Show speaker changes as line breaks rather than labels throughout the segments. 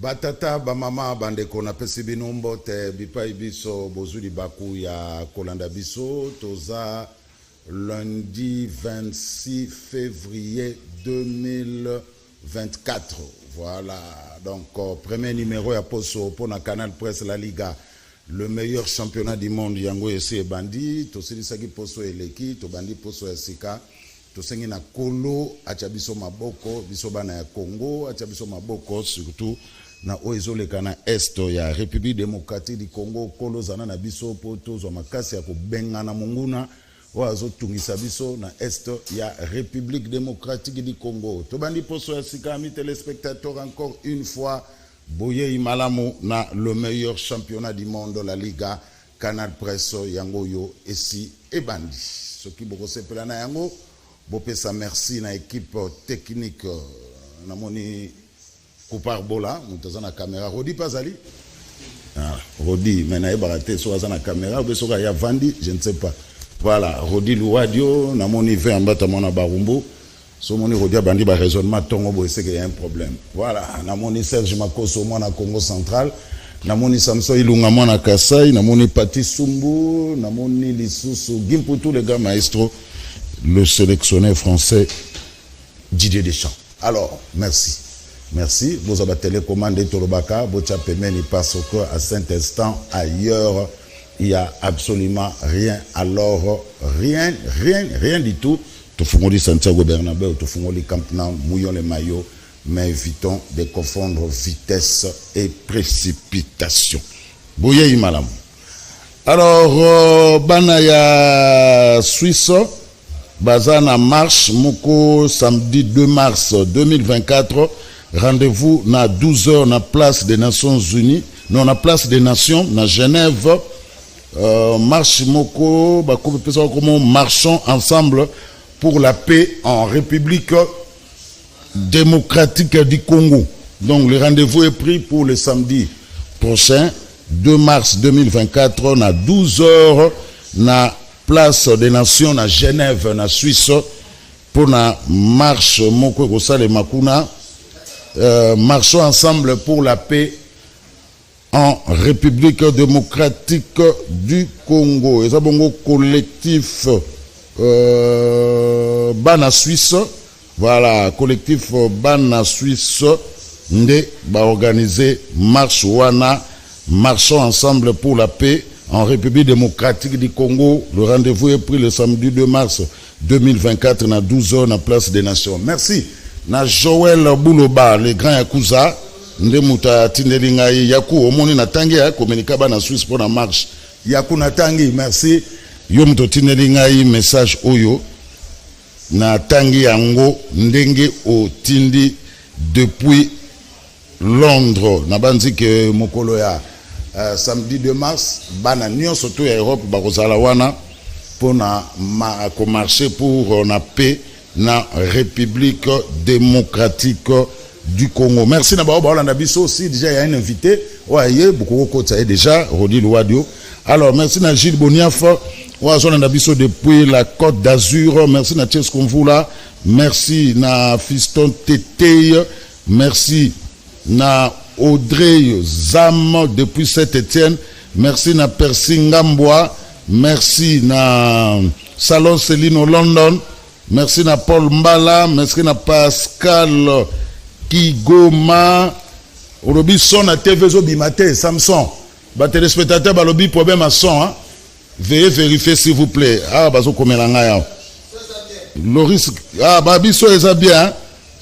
Batata, bamama, bandeko, napesi bino mbote bipai biso bozwi libaku ya kolanda biso. Toza lundi 26 février 2024. Voilà, donc premier numéro ya poso mpona Canal Presse, La Liga, le meilleur championnat du monde. Yango esi ebandi. Tosilisaki poso eleki, tobandi poso ya sika. Tosengi na Kolo atia biso maboko, biso bana ya Congo, atia biso maboko surtout na oyo ezoleka na est ya République démocratique du Congo. Kolo ozala na biso mpo tozwa makasi ya kobengana monguna oyo azotungisa biso na est ya République démocratique du Congo. Tobandi poso ya sika. Ami téléspectateur, encore une fois, boyei malamu na le meilleur championnat du monde, La Liga, Canal Presse. Yango oyo esi ebandi. Soki bokosepela na yango, bopesa merci na équipe technique. Namoni Kupar Bola, moto aza na caméra. Rodi mpe azali. Ah, Rodi, mais nayebaka te soki aza na caméra obe soki aya vandi, je ne sais pas. Voilà, Rodi Luwadio. Namoni ve ambata mwana Barumbu. So omoni Rodi abandi baraisonnement ntongo boye, seke ya un problème. Voilà, namoni Serge Makoso, mwana Congo Central. Namoni Samson Ilunga, mwana Kasai. Namoni Pati Sumbu. Namoni lisusu Gimputu, le grand maestro, le sélectionneur français Didier Deschamps. Alors merci, merci. Bozwa batélécommande, tolobaka botya pembeni, parce que à cet instant, ailleurs, il y a absolument rien. Alors rien, rien, rien du tout. Tofungoli Santiago Bernabéu, tofungoli Camp Nou, mouillons les maillots, mais évitons de confondre vitesse et précipitation. Boyei malamu. Alors bana ya Suisse baza na marche moko samedi 2 mars 2024. Rendez-vous na 12 heures na place des Nations Unies, non, na place des Nations na Genève. Marche moko bakopesa komo "Marchons ensemble pour la paix en République démocratique du Congo". Donc le rendez-vous est pris pour le samedi prochain, 2 mars 2024, na 12 heures na place des Nations na Genève, na Suisse, pour na marche moko ekosalema kuna, "Marchons ensemble pour la paix en République démocratique du Congo". Eza bongo collectif bana Suisse. Voilà, collectif bana Suisse nde baorganiser marche wana, "Marchons ensemble pour la paix en République démocratique du Congo". Le rendez-vous est pris le samedi 2 mars 2024 na 12h na place des Nations. Merci na Joël Bouloba, le grand yakuza, nde moto atindeli ngai. Yaku, omoni, natangi ya komenika bana Suisse mpo na marche. Yaku, natangi, merci. Yo moto otindeli ngai message oyo, natangi yango ndenge otindi depuis Londres. Nabanzi ke mokolo ya samedi 2 mars, bana nyonso to ya Europe bakozala wana mpona komarcher pour na paix na République démocratique du Congo. Merci na bao baolanda biso aussi. Déjà, il y a un invité oyo aye, bokokokotisa ye déjà, Rodi Luwadio. Alors merci na Gilles Boniaf oyo azolanda biso depuis la Côte d'Azur. Merci na Ties Konvula, merci na Fiston Tetey, merci na Audrey Zam depuis Saint-Étienne, merci na Percy Ngambwa, merci na Salon Celino London, merci na Paul Mbala, merci na Pascal Kigoma. Olobi son na TV ezobima te. Samson, batéléspectateur balobi problème ya son, hein? Veuillez vérifier, s'il vous plaît. Awa bazokomela ngai awa, Loris. Ah, babi so eza bien,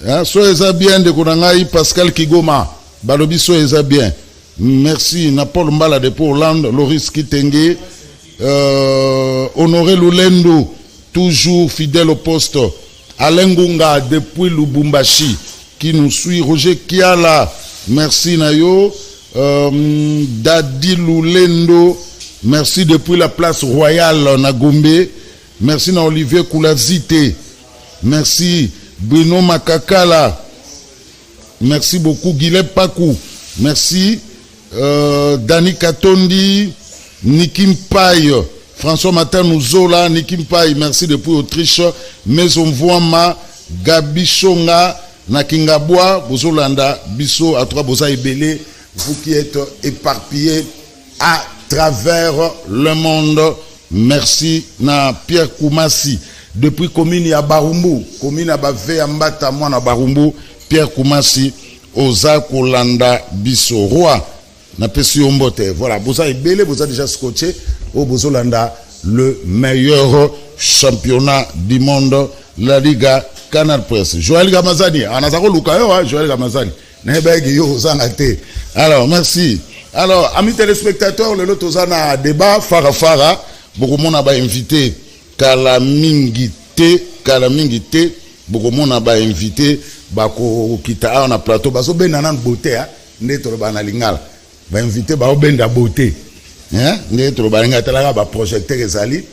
hein? So eza bien. Ndeko na ngai Pascal Kigoma, balobi so eza bien. Merci na Paul Mbala depuis Hollande, Loris Kitenge, Honoré Lulendo, toujours fidèle au poste, Alain Ngunga depuis Lubumbashi qui nous suit, Roger Kiala, merci na yo, Dadi Lulendo, merci depuis la place Royale na Gombe, merci na Olivier Koulazite, merci Bruno Makakala, merci beaucoup Guilhem Pakou, merci Dani Katondi, Niki Mpaye, François Martin Nuzola, Niki Mpaye, merci depuis Autriche, Maison Voama, Gabi Shonga. Na Kingabwa bozolanda biso, en tout cas boza ebele, vous qui êtes éparpillés à travers le monde. Merci na Pierre Koumasi depuis commune ya Barumbu, commune ya Bave ya Mbata, mwana Barumbu. Pierre Koumasi oza kolanda biso, roi, napesi yo mbote. Voilà, boza ebele, boza déjà scotché oyo bozolanda le meilleur championnat du monde, La Liga Canal Presse. Joël Gamazani anaza koluka yo, Joël Gamazani, nayebaki yo ozanga te. Alors merci. Alors, amis téléspectateurs, lelo toza na débat fara fara. Bokomona bainvité kala mingi te, kala mingi te bokomona bainvité bakokita awa na plateau. Bazobenda nanu beauté, nde toloba na lingala, bainvité baobenda beauté, nde toloba lingala. Talaka baprojecteur ezali,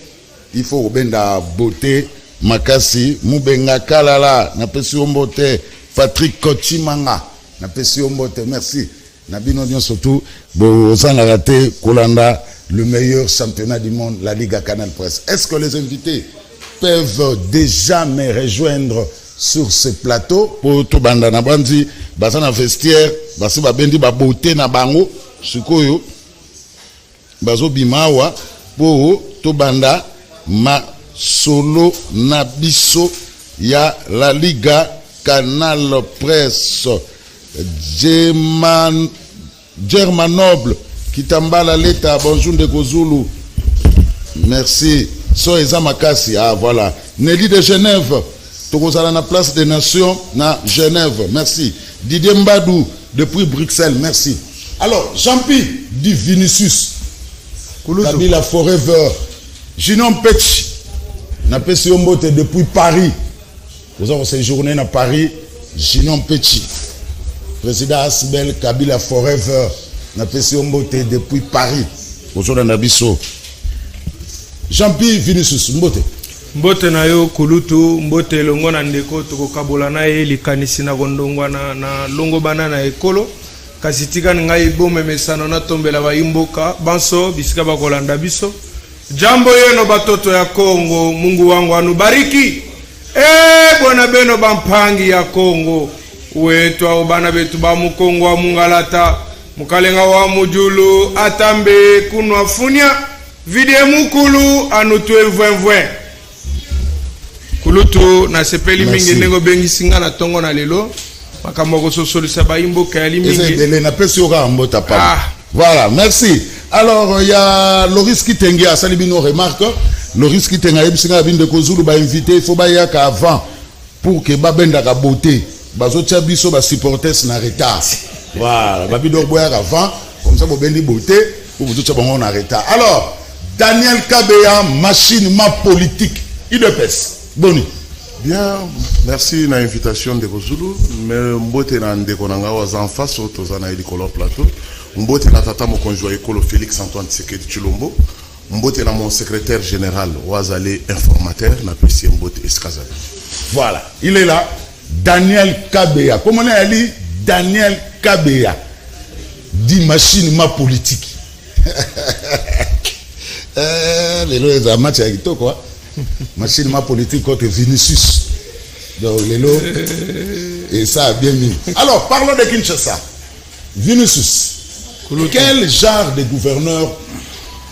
il faut kobenda beauté makasi. Mubenga Kalala, napesi yo mbote. Patrick Kochimanga, napesi yo mbote. Merci na bino nyonso tu bozangaka te kolanda le meilleur championnat du monde, la Liga Canal Presse. Est-ce que les invités peuvent déjà me rejoindre sur ce plateau po tobanda? Na bandi baza na vestiaire, basi babendi babeauté na bango, sikoyo bazobima awa mpo tobanda masolo na biso ya La Liga Canal Presse. German, Germanoble Kitambala Leta, bonjour ndeko Zulu, merci. So eza makasi. Ah voilà, Nelly de Genève, tokozala na Place des Nations na Genève. Merci Didier Mbadou depuis Bruxelles, merci. Alors Jean-Pi dit Vinicius Kabila forever, Ginon Pech, napesi yo mbote depuis Paris, oza koséjourner na Paris. Ginon Pechi, président Asbel Kabila forever, napesi yo mbote depuis Paris, ozolanda biso. Jean-Pi Vinicius, mbote.
Mbote na yo kulutu, mbote elongo na ndeko tokokabola na ye likanisi na kondongwana na longobana na ekolo. Kasi tikani ngai bomemesano natombela bayimboka banso bisika bakolanda biso. Jambo yeno batoto ya Kongo, Mungu wangu anubariki. E bwana beno bampangi ya Kongo wetu, ao bana betu ba Mukongo wa Mungalata, mukalenga wa mujulu atambe kunwa funia vidie mukulu anutwe mvwemvwe. Kulutu, nasepeli mingi ndenge obengisi nga na ntongo na lelo. Makambo ya kososolisa bayimboka yali
mingi. Ebele, napesi yo kaka mbota pamba. Ah. Voilà, merci. Alors il y a Loris Kitenge asali bino remarque. Loris Kitenge ayebisi nga bino, ndeko Zulu, bainvité il faut bayaka avant pour que babendaka beauté, bazotia biso basupporters na retard. Voilà, babi donc boyaka avant, comme ça bobendi beauté po bozotia bango na retard. Alors Daniel Kabeya, machine ma politique UDPS, boni?
Bien, merci na invitation ndeko Zulu. Me mbote na ndeko na ngai aza en face oyo toza na ye likolo ya plateau. Mbote na tata mokonzi wa ekolo Félix Antoine Tshisekedi Tshilombo. Mbote na mon secrétaire général oyo azali informateur, napesi ye mbote esika azali.
Voilà, il est là, Daniel Kabeya. Comment on a dit Daniel Kabeya dit machine ma politique. Lelo eza match ya kitoko, hein? Machine ma politique contre Vinicius. Donc lelo et ça a bien mis. Alors parlons de Kinshasa. Vinicius, quel genre de gouverneur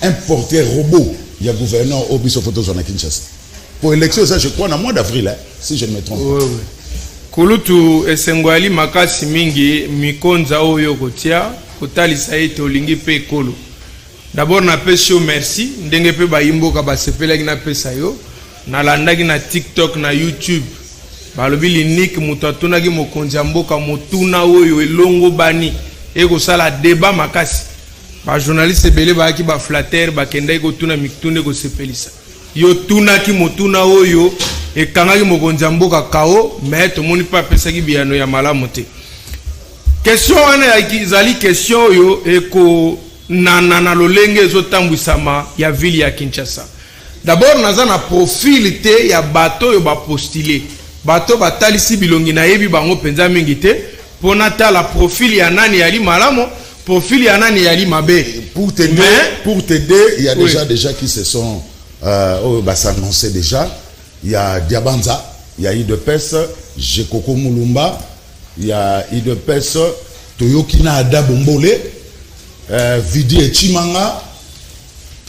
importé robot? Il y a gouverneur oyo biso photo na Kinshasa. Pour élection, ça je crois dans mois d'avril, hein, si je ne me trompe pas.
Oui. Kulutu, esengo yali makasi mingi mikonza oyo kotia kotalisa ete olingi mpe ekolo. D'abord napesi yo merci ndenge mpe bayimboka basepelaki napesa yo. Nalandaki na TikTok, na YouTube, balobi linike moto atunaki mokonzi ya mboka motuna oyo elongo bani ekosala débat makasi. Bajournaliste ebele bayaki, baflatter, bakendaki kotuna mituna ekosepelisa yo. Tunaki motuna oyo ekangaki mokonzi ya mboka kao, me tomoni mpe apesaki biyano ya malamu te. Question wana ezali question oyo ekonana na lolenge ezotambwisama ya ville ya Kinshasa. D'abord naza na profil te ya bato oyo bapostule, bato batalisi bilongi, nayebi bango mpenza mingi te mpo natala profil ya nani yali malamu, profil ya nani yali mabe.
Pour t'aider, pour t'aider, il y a déjà des gens qui se sont oh, bah, s'annoncer déjà. Il y a Diabanza, il y a UDPS, Jekoko Mulumba, ya UDPS. Toyoki na Ada Bombole, Vidi Tshimanga,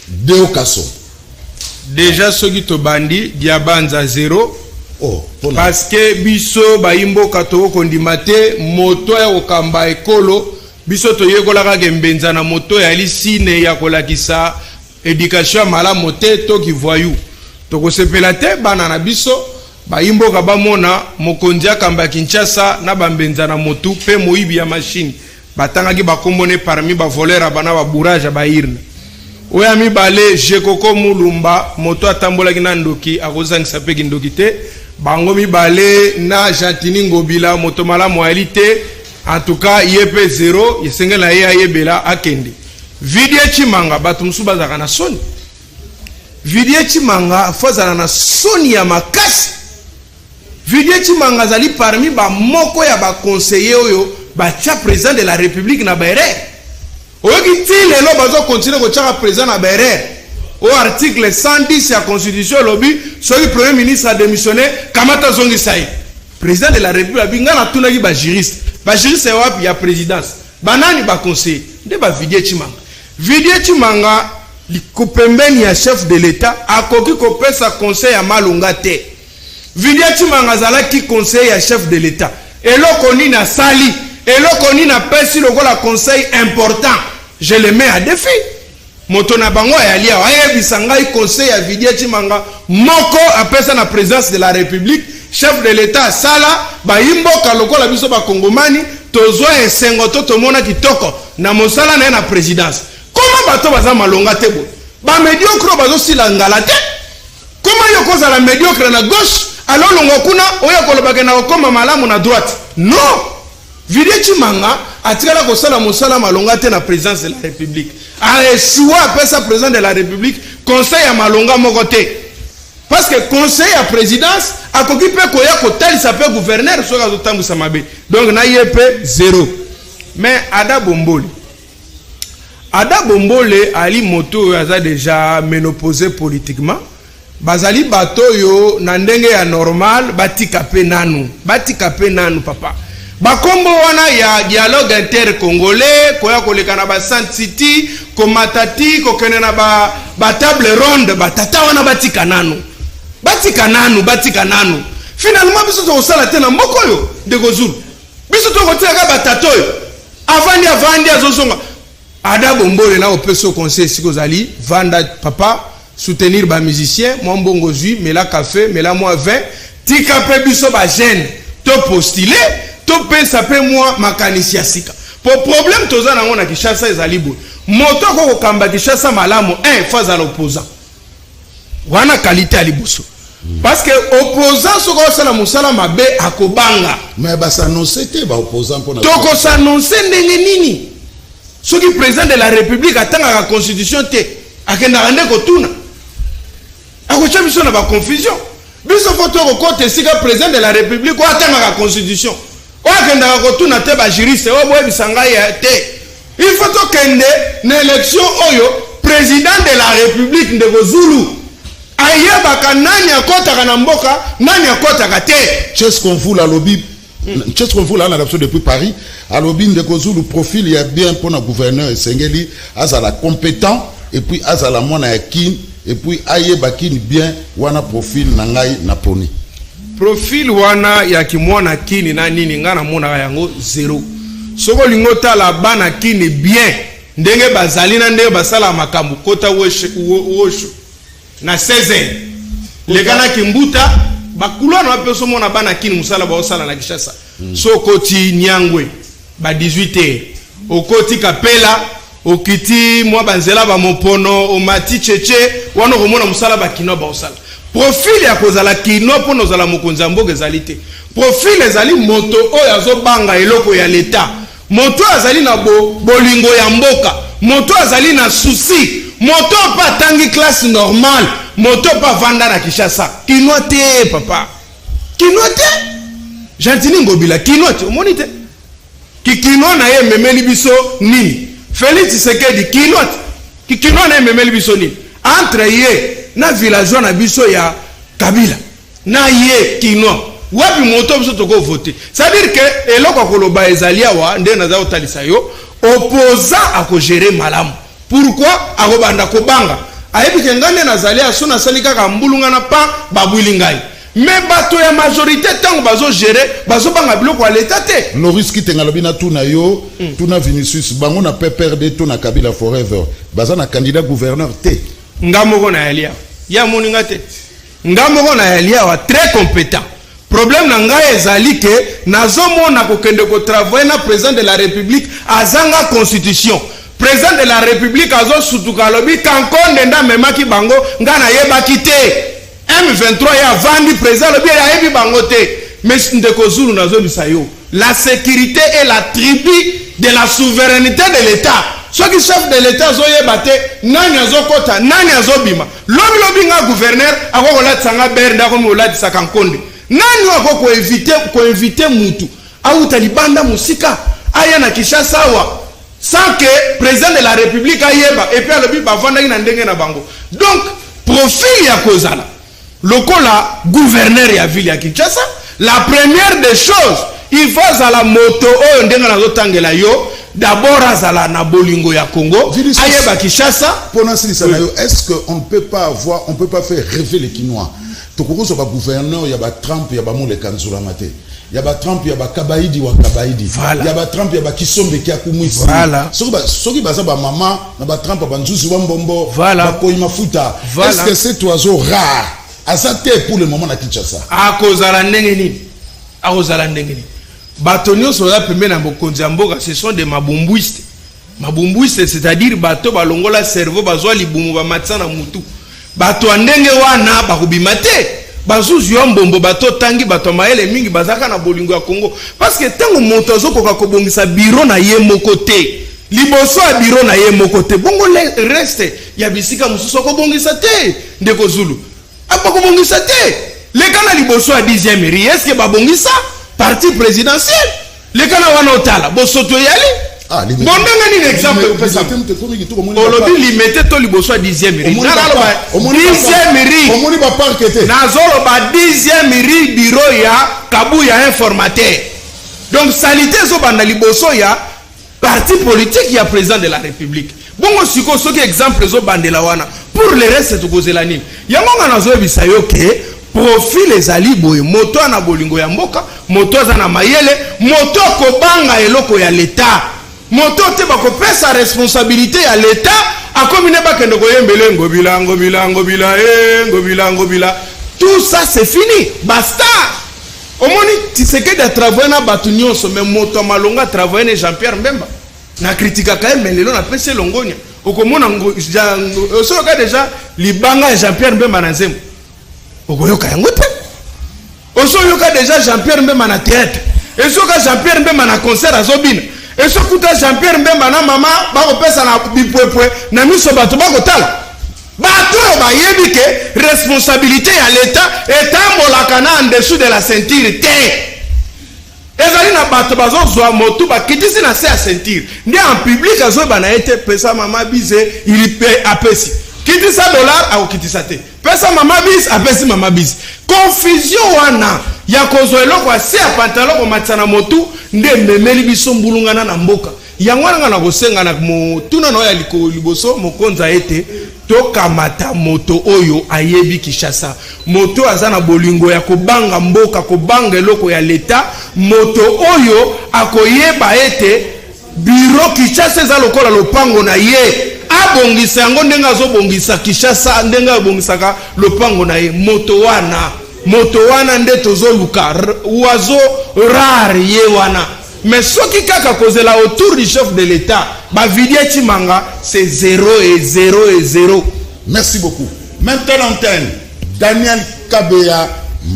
Deo Kaso.
Déjà soki tobandi, Diabanza zéro.
Oh, mpona
Parce que biso bayimboka tokokondima te moto ya kokamba ekolo. Biso toyekolaka ke mbenza na moto yali sine ya kolakisa éducation ya malamu te to kivoyu. Tokosepela te bana na biso bayimboka bamona mokonzi akamba Kinshasa na bambenza na motu mpe moyibi ya machine. Batangaki bakombo ne parmi bavoleur ya bana babourrage ya baurnes. Oyo ya mibale, Jekoko Mulumba, moto atambolaki na ndoki, akozangisa mpe kindoki te. Bango mibale na Gentini Ngobila, moto malamu ayali te. En tout cas ye mpe zéro. Esengeli na ye ayebela akende. Vidie Tshimanga, bato mosusu bazalaka na soni. Vidie Tshimanga fo azala na soni ya makasi. Vidie Tshimanga azali parmi bamoko ya baconseiller oyo batia président de la République na baerreur. Oyoki, ti lelo bazocontinuer kotiaka président na baerreur. Oyo article 110 ya Constitution elobi, soki Premier ministre adémissionné, kamata azongisa ye. Président de la République abi ngai natunaki bajuriste. Bajuriste ya wapi? Ya présidence. Banani baconseiller? Nde bavidie Tshimanga. Vidie Tshimanga pembeni ya chef de l'État akoki kopesa conseil ya malonga te. Vidie Tshimanga azalaki conseiller ya chef de l'État, eloko nini asali? Eloko nini apesi lokola conseil important? Je le mets à défi. Moto na bango ayali awa, ayebisa ngai conseil ya Vidie Tshimanga moko apesa na présidence de la République, chef de l'État asala, bayimboka lokola biso bakongomani tozwa esengo to tomona kitoko na mosala na ye na présidence. Koma bato baza malonga te boye, bamédiocre oyo bazosila ngala te. Koma yo kozala médiocre na gauche, alolongwa kuna oyo kolobaka na kokóma malamu na droite. Non, Vidie Tshimanga atikala kosala mosala malonga te na présidence de la République. Aéchoué, apesa président de la République conseil ya malonga moko te, parce que conseil ya présidence akoki mpe koya kotalisa mpe gouverneur soki azotambwisa mabe. Donc na ye mpe zéro. Mais Ada Bombole, Ada Bombole ali moto oyo aza déjà ménopausé politiquement. Bazali bato oyo na ndenge ya normal batika mpe nanu, batika mpe nanu papa. Bakombo wana ya dialogue intercongolais, koya koleka na baSun City, komata ti kokende na batable ba ronde, batata wana batika nanu, batika nanu, batika nanu. Finalement biso tokosala te na mboka oyo, ndeko Zulu. Biso tokotikaka batata oyo avandi, avandi, azozonga. Ada Bombole, na opesa conseil esika ozali, vanda papa, soutenir bamusicien, mwa mbongo zwi, mela café, mela mwa vin, tika mpe biso bajeune topostule, topesa mpe mwa makanisi ya sika. Po problème toza nango na Kinshasa ezali boye: moto ako kokamba Kinshasa malamu, un fo azala opposant. Wana qualité ya liboso, parce que opposant soki osala mosala mabe, akobanga.
Mais bas'annonce te baopposant mpona
Tokos'annonce ndenge nini soki président de la République atangaka Constitution te, akendaka nde kotuna? Akotya biso na baconfusion. Biso fo tokokota esika président de la République oyo atangaka Constitution, oyo akendaka kotuna te bajuriste oyo boyebisa ngai te. Il faut tokende na élection oyo président de la République, ndeko Zulu, ayebaka nani akɔtaka na mboka, nani akɔtaka te.
Chess Konfula alobi, Chess Konfula ana biso depuis Paris, alobi: ndeko Zulu, profil ya bien mpona gouverneur esengeli azala compétent et puis azala mwana ya Kine et puis ayeba Kine bien. Wana profil na ngai na poni.
Profil wana ya kimwana Kini na nini, ngai namonaka yango zéro. Soki olingi otala bana Kini bien ndenge bazali na ndenge basalaka makambo, kota Wosho na 16 heures, leka na Kimbuta, bakulwana bape osomona bana Kini mosala baosala na Kinshasa. So okoti Nyangwe ba 18 heures, okoti Kapela, okiti mwa banzela bamopono, omati Cheche wana, okomona mosala bakinois baosala. Profil ya kozala kinois mpona ozala mokonzi ya mboka ezali te. Profil ezali moto oyo azobanga eloko ya leta, moto oyo azali na bolingo ya mboka, moto oyo azali na souci, moto oyo mpe atangi classe normale, moto oyo mpe avanda na Kinshasa. Kinois te papa, kinois te. Gentini Ngobila kinois te, omoni te kikinois na ye ememeli biso nini? Félix Tshisekedi kinois te, kikinois na ye ememeli biso nini? Entre ye na villageois na biso ya Kabila na ye kinois. Wapi moto biso tokovote? C'est-à-dire que eloko akoloba ezali awa nde naza kotalisa yo, opposant akogérer malamu. Pourquoi? Akobanda kobanga, ayebi ke ngai nde nazali aso, nasali kaka mbulunga na pa babwili ngai. Mais bato ya majorité, ntango bazogérer, bazobanga biloko ya leta te.
Loris Kitenga alobi na tuna yo, tuna Vinicius, bango na PPRD to na Kabila Forever baza na candidat gouverneur te.
Nga moko nayali awa, ye amoni nga te. Nga moko nayali awa, très compétent. Problème na ngai ezali ke nazomona kokende kotravailler na président de la République azanga constitution. Président de la République azosutuka, alobi Kankonde nde amemaki bango, ngai nayebaki te. M23 ye avandi, président alobi ayebi bango te. Mais ndeko Zulu, nazobisa yo, la sécurité est la tribu de la souveraineté de l'État. Soki chef de l'État azoyeba te nani azokɔta, nani azobima, lobilobi nga gouverneur akoki kolatisa nga bere nde akomi kolatisaka nkonde. Nani oyo akoki koinviter mutu auta libanda mosika aya na Kinshasa awa sans que président de la République ayeba? Et puis alobi bavandaki na ndenge na bango. Donc profil ya kozala lokola gouverneur ya ville ya Kinshasa, la première des choses, il faut azala moto oyo ndenge nazotangela yo. D'abord azala na bolingo ya Congo, ayeba Kinshasa.
Mpona silisa na yo, est ce que on ne peut pas avoir, on peut pas faire rêver les Kinois? Tokokozwa bagouverneur ya batrempe ya bamoleka nzulama te, ya batrempe ya bakabaidi wa kabaidi, ya batrempe ya bakisombeki ya kumwisi. Soki baza bamama na batrempe ya banzuzi wa mbombo, bakoyi mafuta. Est ce que cet oiseau rare aza te pour le moment na Kinshasa?
Akozala ndenge nini? Akozala ndenge nini? Bato nyonso baza pembeni na bokonzi ya mboka, ce sont des mabumbwiste. Mabumbwiste, c'est-à-dire bato balongola cerveau, bazwa libumu, bamatisa na mutu. Bato ya ndenge wana bakobima te. Bazuzi ya mbombo, bato otangi, bato ya mayele mingi bazalaka na bolingo ya Congo, parce que ntango moto azokoka kobongisa biro na ye moko te, liboso ya biro na ye moko te, bongo le reste ya bisika mosusu akobongisa te? Ndeko Zulu, bakobongisa te. Leka na liboso ya 10e rue, est-ce babongisa parti présidentiel? Leka na wana, otala bosoto eyali.
Ah,
bon, ndenge nini exemple opesa? Olobi Limete to liboso ya 10e rue? Naloba 10e rue.
Omoni baparc te.
Nazoloba 10e rue, bureau ya Kabuya informateur. Donc saleté ezobanda liboso ya parti politique ya président de la République. Bongo sikoyo, soki exemple ezobandela wana, pour le reste tokozela nini? Yango nga nazoyebisa yo ke profil ezali boye: moto ana bolingo ya mboka, moto aza na mayele, moto akobanga eloko ya leta, moto te bakopesa responsabilité ya leta akomi nde bakende koyembele ngobila, ngobila, ngobila, e ngobila, ngobila. Tout ça, c'est fini, basta. Omoni, Tshisekedi atravaille na bato nyonso, mais moto ya malonga atravaille ne Jean Pierre Mbemba. Nakritikaka ye, mais lelo napesi elongonia. Okomona osoyoka déjà libanga ya Jean Pierre Mbemba na nzembo, okoyoka yango te. Osoyoka déjà Jean Pierre Mbemba na théâtre, esoka Jean Pierre Mbemba na concert azobina, esokuta Jean Pierre Mbemba na mama bakopesa na bipwepwe na miso, bato bakotala. Bato oyo bayebi ke responsabilité ya leta etambolaka na en dessous de la ceinture te. Ezali na bato bazozwa motu, bakitisi na se ya ceinture nde en public azoyeba na ye te. Pesa mama bise, ili apesi. Kitisa dollar, akokitisa te. Pesa mama bise, apesi mama bise. Confusion wana ya kozwa eloko ya se ya pantalon komatisa na motu nde ememeli biso mbulungana na mboka. Yango wana nga na kosenga na motuna na oyo ya liboso, mokonzi, ete tokamata moto oyo ayebi Kinshasa, moto oyo aza na bolingo ya kobanga mboka, kobanga eloko ya leta, moto oyo akoyeba ete biro Kinshasa eza lokola lopango na ye, abongisa yango ndenge azobongisa Kinshasa, ndenge abongisaka lopango na ye. Moto wana, moto wana nde tozoluka. Oiseau rare ye wana. Mais soki kaka kozela autour du chef de l'État, bavidie Tshimanga, c'est 0 et 0 et 0.
Merci beaucoup. Maintenant l'antenne, Daniel Kabeya,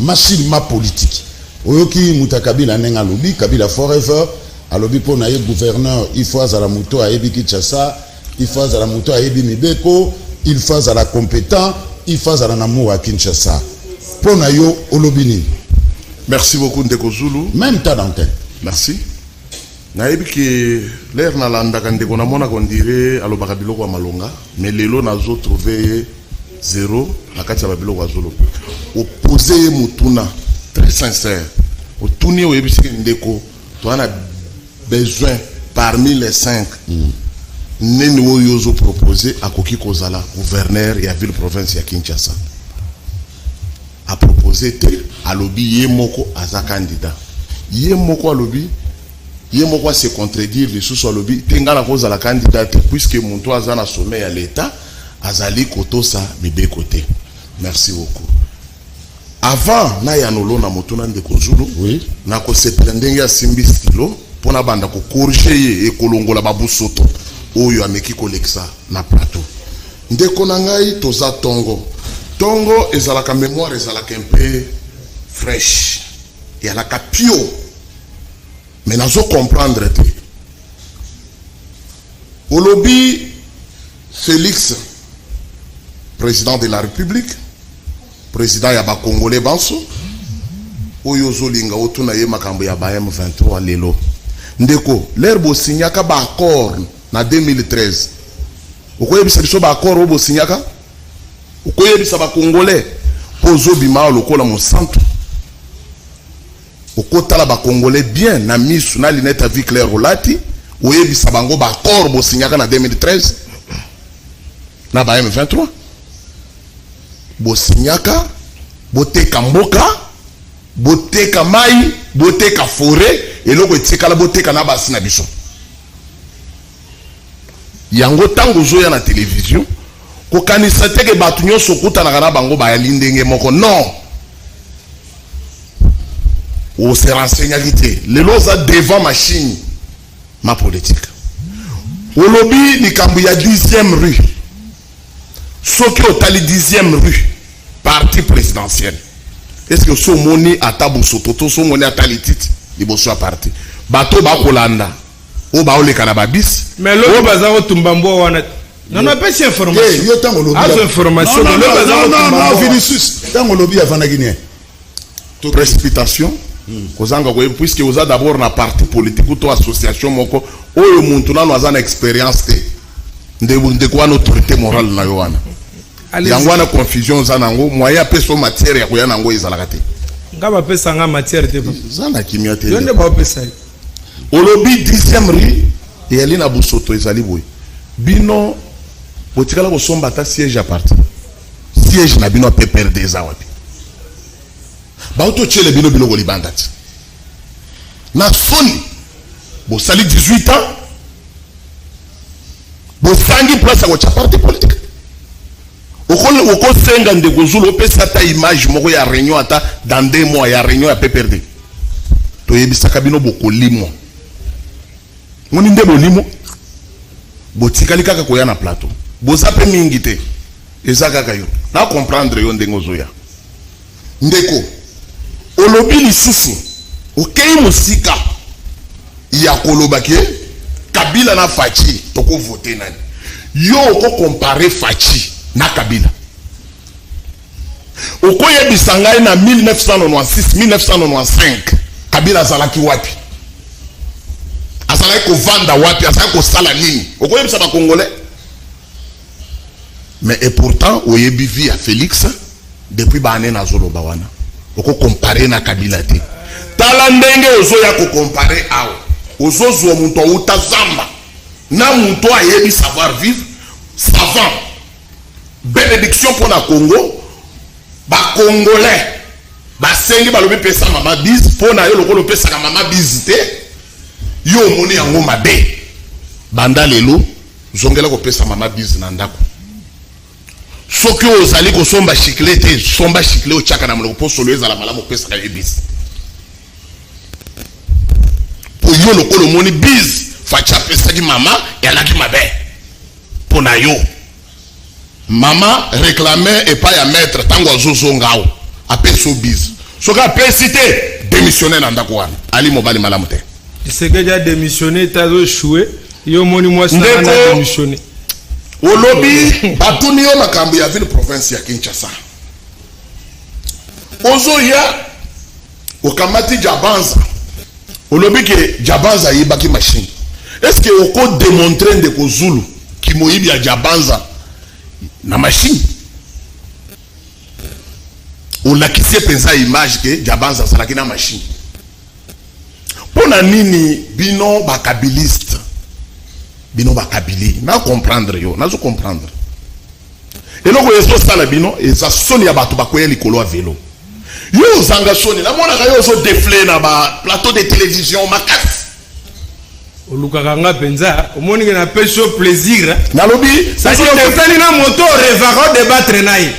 machine ma politique. Oyoki muta Kabila ndenge alobi, Kabila Forever, alobi mpo na ye gouverneur, il faut azala moto ayebi Kinshasa, il faut azala moto ayebi mibeko, il faut azala compétent, il faut azala na amour ya Kinshasa. Mpo na yo, olobi nini?
Merci beaucoup, ndeko Zulu.
Même temps d'antenne.
Merci. Nayebi ke lere nalandaka ndeko, namonaka on dirait alobaka biloko ya malonga, mais lelo nazotrouve ye zéro na kati ya babiloko azoloba. Opose ye motuna. Très sincère. Otuni, oyebisi ke ndeko, toza na besoin parmi les cinq, nini oyo ozopropose akoki kozala gouverneur ya ville province ya Kinshasa? Apropose te, alobi ye moko aza candidat. Ye moko alobi, ye moko ase contredire lisusu, alobi te, ngai nakozala candidat te puisque moto aza na sommet ya l'État azali kotosa mibeko te. Merci beaucoup. Avant nayanolo na moto na ndeko Zulu, nakosepela ndenge asimbi stylo mpo na banda kocorriger ye, ekolongola babusoto oyo ameki kolekisa na plateau. Ndeko na ngai, toza ntongo ntongo, ezalaka mémoire ezalaka mpe fraîche, ezalaka pio, mais nazocomprendre te. Olobi Félix, président de la République, président ya Bacongolais banso, oyo ozolinga otuna ye makambo ya ba M23 lelo. Ndeko, l'heure bosignaka baaccord na 2013, okoyebisa biso baaccord oyo bosignaka? Okoyebisa Bacongolais? Mpo ozobima awa lokola mosantu, okotala Bacongolais bien na misu na lunette ya vue claire olati, oyebisa bango baaccord bosignaka na 2013 na ba M23? Bosignaka boteka mboka, boteka mai, boteka forêt, eloko etikala boteka na basi na biso. Yango ntango ozoya na télévision, kokanisa teke bato nyonso okutanaka na bango bayali ndenge moko. Non, ose renseignaki te. Lelo oza devant machine ma politique. Olobi likambo ya 10e rue. Soki otali 10e rue, parti présidentiel, est ce que so omoni ata bosoto to so omoni ata lititi liboso ya parti, bato bakolanda oyo baoleka na babisi?
Mais lobi baza kotumba mbwa wana. Non, napesi information.
Yo ntango olobi
Azo information.
Non, non,
Lobi baza
non, non,
kotumba
non,
mbwa.
Vinicius, ntango olobi avandaki nie.
Précipitation, kozanga koyeba, puisque oza d'abord na parti politique to association moko oyo muntu nano aza na expérience te. Ndeko wana, autorité morale na yo wana,
Allez-y.
yango wana confusion oza nango. Moyen apesa yo matière ya koya nango ezalaka te.
Nga bapesa nga matière te, papa.
Eza na kimia te.
Yo nde baopesa ye.
Olobi 10e rue eyali na bosoto, ezali boye. Bino botikala kosomba ata siège ya parti? Siège na bino ya PPRD eza wapi? Bauti otiele bino biloko libanda ti na soni. Bosali 18 ans, bosangi place ya kotya parti politique. Okosenga ndeko Zulu opesa ata image moko ya réunion, ata dans 2 mois, ya réunion ya PPRD. Toyebisaka bino bokolimwa. Moni nde bolimo, botikali kaka koya na plateau. Boza mpe mingi te, eza kaka yo na comprendre yo ndenge ozoya. Ndeko, olobi lisusu, okei mosika ya koloba ke Kabila na Fatshi, tokovote nani? Yo okocomparer Fatshi na Kabila? Okoyebisa ngai na 1996, 1995, Kabila azalaki wapi? Azalaki kovanda wapi? Azalaki kosala nini? Okoyebisa Bacongolais? Mais et pourtant oyebi vie ya Félix depuis baane. Nazoloba wana, okocomparer na Kabila te. Tala ndenge ozoya kocomparer awa, ozozwa moto auta zamba na moto ayebi savoir vivre, savant, bénédiction mpo na Congo. Bacongolais basengi, balobi pesa mama bise mpo na yo. Lokola opesaka mama bise te, yo omoni yango mabe. Banda lelo, zongela kopesa mama bise na ndako. Soki ozali kosomba chicle te, somba chicle, otiaka na monoko mpo solo ezala malamu. Opesaka ye bise mpo yo lokola omoni bise Fatshi apesaki mama elaki mabe mpo na yo. Mama réclame epai ya maître ntango azozonga awa, apesi yo bise. Soki apesi te, démissionne na ndako wana, ali mobali malamu te.
Tshisekedi a démissionné te, azo échoué. Yo omoni mwasi na nga na
Ndeko,
démissionné.
Olobi batuni yo makambo ya ville province ya Kinshasa. Ozoya, okamati Jabanza, olobi ke Jabanza ayibaki machine. Est ce que okodémontrer, ndeko Zulu, kimoyibi ya Jabanza na machine? Olakisi ye mpenza image ke Diabanza azalaki na machine. Mpo na nini bino bakabiliste, bino bakabili, na comprendre yo, nazo comprendre eloko oyo ezosala bino, eza soni ya bato bakoya likolo ya velo. Yo ozanga soni, namonaka yo ozodefle na baplateau de télévision makasi.
Olukaka nga mpenza, omoni ke napesi yo plaisir.
Nalobi
sadi okutani na moto orevaka odebattre na ye,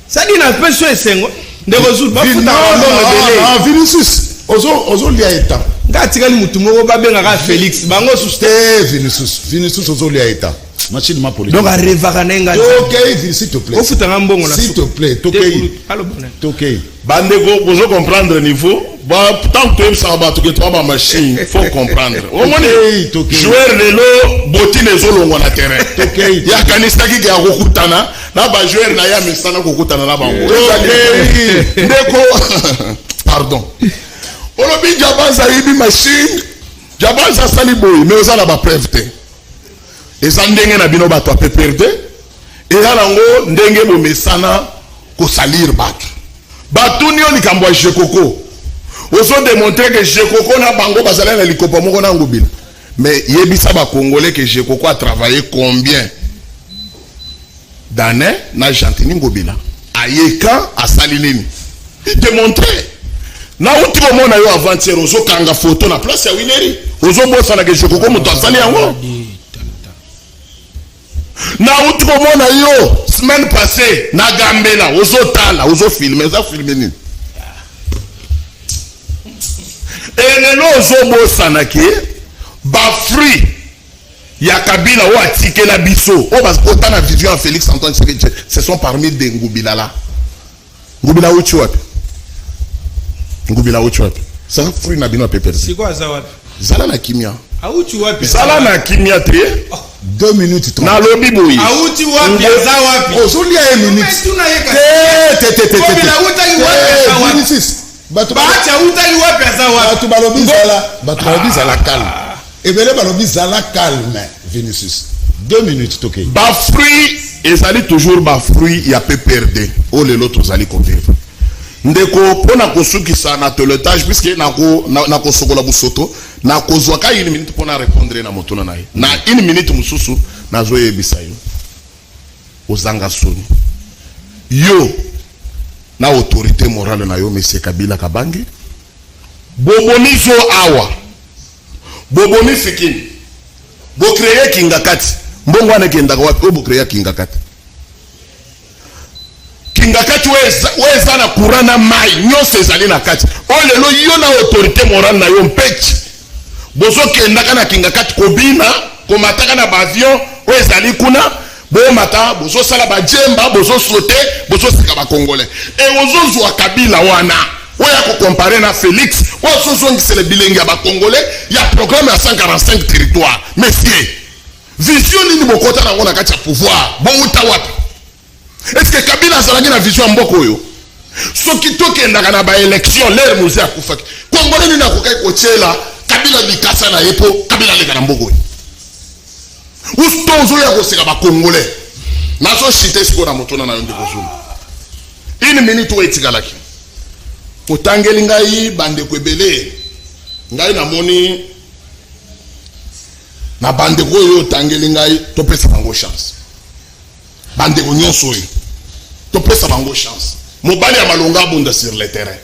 sadi napesi yo esengo. Ndeko Zulu, bafutaka mbongo ebele.
Vinicius, ozolia eta.
Nga atikali mutu moko babengaka Félix, bango susu
te. Vinicius, Vinicius, ozolia eta machine ma politique.
Donc arevaka na ye nga.
Tokei, s'il te plaît.
Ofutanga mbongo na
S'il te plaît, tokei, tokei.
Bandeko, bozo comprendre niveau. Tant toyebisaka bato ke toa bamachine, faut comprendre. Omoni joueur lelo, botine ezolongwa na terrain, yakanisaki ke akokutana na bajoueur na ye, amesana kokutana na bango. Ndeko, pardon, olobi Jabanza ayibi machine, Jabanza asali boye, mais oza na bapreuve te. Eza ndenge na bino bato ya PPRD, eza nango ndenge bomesana kosalir bato. Batuni yo likambo ya Jekoko, ozodemontre ke Jekoko na bango bazali na likopa moko na Ngobila. Mais yebisa bacongolais ke Jekoko a travaillé combien d'années na Gentini Ngobila? Ayeka asali nini? Démontre. Nauti komona yo avant-hier ozokanga photo na place ya Wileri, ozobosana ke Jekoko moto asali yango. Nauti komona yo semaine passée na Gambela, ozotala, ozofilme. Eza filme nini? Elelo ozobosana ke bafruit ya Kabila oyo atikela biso, oyo bakota na vision ya Félix Antoine Tshisekedi, ce sont parmi des Ngobila la. Ngobila auti wapi? Ngobila auti wapi? Ça fruit na bino ya PPRD.
Sikoyo aza wapi?
Zala na kimia.
Auti wapi?
Zala na kimia te.
2 minutes 30.
Nalobi boye.
Auti wapi? Aza wapi?
Ozolia ye minute.
Tuna ye.
Te, te, te, te.
Ngobila autaki wapi? Aza wapi?
Vinicius, bato
Bahati autaki wapi? Aza wapi?
Bato balobi zala, bato balobi zala calme. Ebele balobi zala calme. Vinicius, 2 minutes, tokei.
Bafruit ezali toujours bafruit ya PPRD oyo lelo tozali kovivre. Ndeko, mpona kosukisa na toilettage, puisque nakosokola busoto, nakozwa ka une minute mpona répondre na motuna na ye. Na une minute mosusu nazoyebisa yo, ozanga soni, yo na autorité morale na yo, monsieur Kabila Kabange. Bobomi zo awa, bobomi Fikini, bocréer Kingakati. Mbongo wana ekendaka wapi oyo bocréer Kingakati? Kingakati oyo eza na courant na mai nyonso ezali na kati, oyo lelo yo na autorité morale na yo mpeti bozokendaka na Kingakati kobina, komataka na baavion oyo ezali kuna, bomata, bozosala bajemba, bozosote, bozoseka bacongolais. E ozozwa Kabila wana oyo akocompare na Félix oyo azozongisela bilenge ya bacongolais ya programme ya 145 territoire. Monsieur, vision nini bokota nango na kati ya pouvoir? Bowuta wapi? Est ce que Kabila azalaki na vision ya mboka oyo? Soki tokendaka na baélection lere Mzee akufaki, congolais nini akokaki kotiela Kabila likasa na ye mpo Kabila aleka na mboka oyo? Usto ozoya koseka bacongolais. Nazoshite sikoyo na motuna na yo, ndeko Zulu. Une minute oyo etikalaki, otangeli ngai bandeko ebele. Ngai namoni na bandeko oyo otangeli ngai, topesa bango chance. Bandeko nyonso oyo, topesa bango chance. Mobali ya malonga abunda sur le terrain,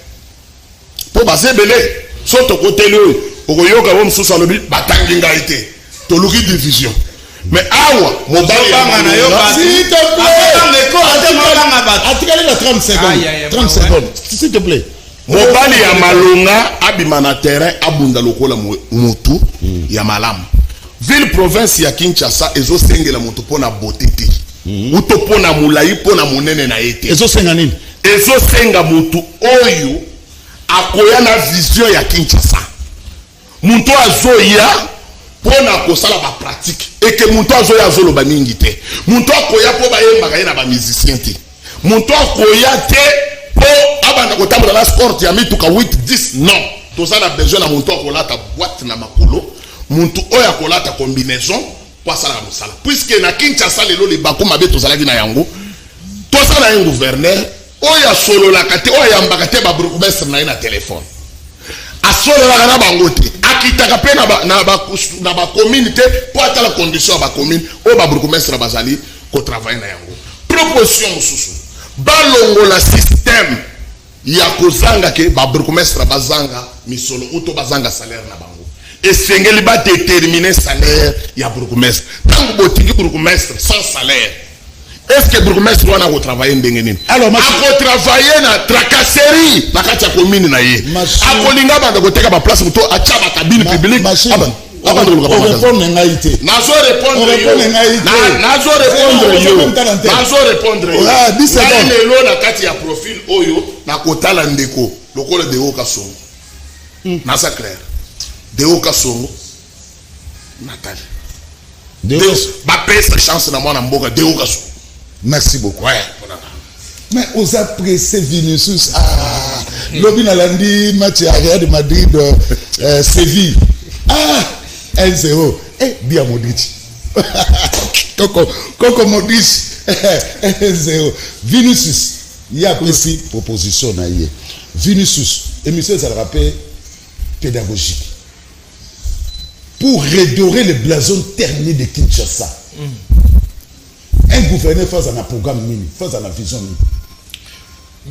mpo baza ebele. So tokoteli oyo, okoyoka bo mosusu alobi batangi ngai te, toluki division. Mais awa mobali ya
Ozobanga na yo
malonga
bato.
S'il te plaît.
Azobanga ekolo te, mabanga bato.
Atikali na 30 secondes.
Aïe, aïe, aïe,
30 secondes, s'il te plaît.
Mobali ya malonga abima na terrain, abunda lokola motu ya malamu. Ville province ya Kinshasa ezosengela moto mpo na beauté te, uto mpo na molai, mpo na monene na ye te.
Ezosenga nini?
Ezosenga motu oyo akoya na vision ya Kinshasa, moto azoya mpo na kosala bapratique eke, moto azoya azoloba mingi te, moto akoya mpo bayembaka ye na bamusicien te, moto akoya te mpo abanda kotambola na escorte ya mituka 8 10. Non, toza na besoin na moto akolata boîte na makolo, moto oyo akolata combinaison mpo asalaka mosala, puisque na Kinshasa lelo, libaku mabe tozalaki na yango, toza na ye gouverneur. Oyo asololaka te, oyo ayambaka te ba bourgmestre na ye na telefone, asololaka na bango te, akitaka mpe na bacommune te mpo atala condition ya bacommune oyo babourgmestre bazali kotravaille na yango. Proposition mosusu, balongola système ya kozanga ke babourgmestre bazanga misolo uto bazanga salaire na bango. Esengeli badétermine salaire ya bourgmestre. Ntango botiki bourgmestre sans salaire, est ce que bourgmestre wana akotravaille ndenge nini?
Alors,
Akotravaille na tracasserie na kati ya commune na ye. Akolinga banda koteka baplace, moto atya bacabine publique, abanda koluka bamagasin.
Orépondre ngai te.
Nazo répondre.
Orépondre
yo.
Ngai te.
Nazo répondre
Eh,
yo.
même temps na te.
Nazo répondre yo.
Ah, 10
Ngai
secondes.
lelo na kati ya profil oyo nakotala ndeko lokola Deo Kasongo, naza clair, Deo Kasongo natali. Bapesa chance na mwana mboka Deo Kasongo.
Merci beaucoup.
Ouais, mpona nga.
Mais oza pressé, Vinicius. Ah, lobi nalandi match ya Real de Madrid Séville, ah, 1-0. Eh, bia Modric, koko koko Modric, 1-0. Vinicius ye apesi proposition na ye. Vinicius, émission ezalaka mpe pédagogique pour redorer le blason terni de Kinshasa. Un gouverneur face à un programme nini, face à la vision nini?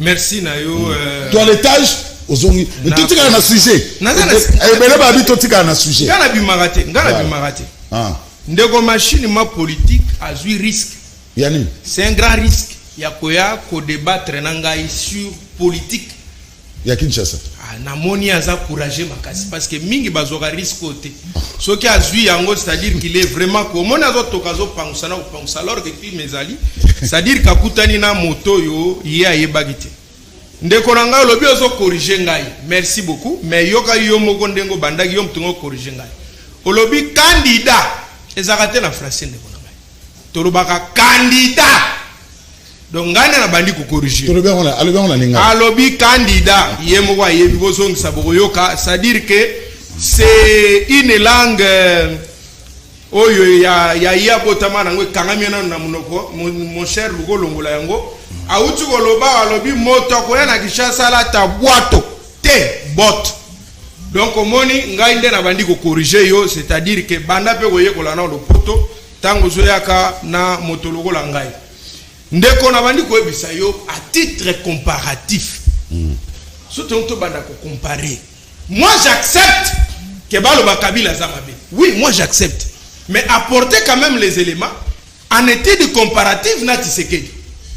Merci na yo.
Toilettage ozongi, totikala na sujet. Ebele babi totikala na sujet.
Nga nabimaka te, nga nabimaka te.
Ah.
Ndeko, machine ma politique azwi risque.
Ya nini?
C'est un grand risque ya koya kodébattre na ngai sur politique
ya Kinshasa.
Ah, namoni aza courageux makasi, parce que mingi bazwaka risque oyo te. Soki azwi yango, c'est-à-dire qu'il est vraiment, komoni azotoka, azopangusa na kopangusa, alors que film ezali, c'est-à-dire kakutani na moto oyo ye ayebaki te. Ndeko na ngai, olobi ozocorrige ngai, merci beaucoup, mais yoka yo moko ndenge obandaki, yo moto ngo ocorrige ngai. Olobi candidat, ezalaka te na français. Ndeko na ngai, tolobaka candidat, donc ngai nde nabandi kocorrige.
Tolobi yango alobi yango na lingala.
Alobi candidat, ye moko ayebi. Bozongisa, bokoyoka. C'est-à-dire que c'est une langue oyo ya ye abotama nango, ekangami nano na monoko. Mon cher, luka olongola yango. Awuti koloba, alobi moto akoya na Kinshasa alata bwato te, botte. Donc omoni, ngai nde nabandi kocorrige yo, c'est-à-dire que banda mpe koyekola na lopoto ntango ozoyaka na moto lokola ngai. Ndeko, nabandi koyebisa yo à titre comparatif. So tongo tobanda kocompare, moi j'accepte ke baloba Kabila aza mabe, oui, moi j'accepte, mais apporter quand même les éléments en étude comparative na Tshisekedi.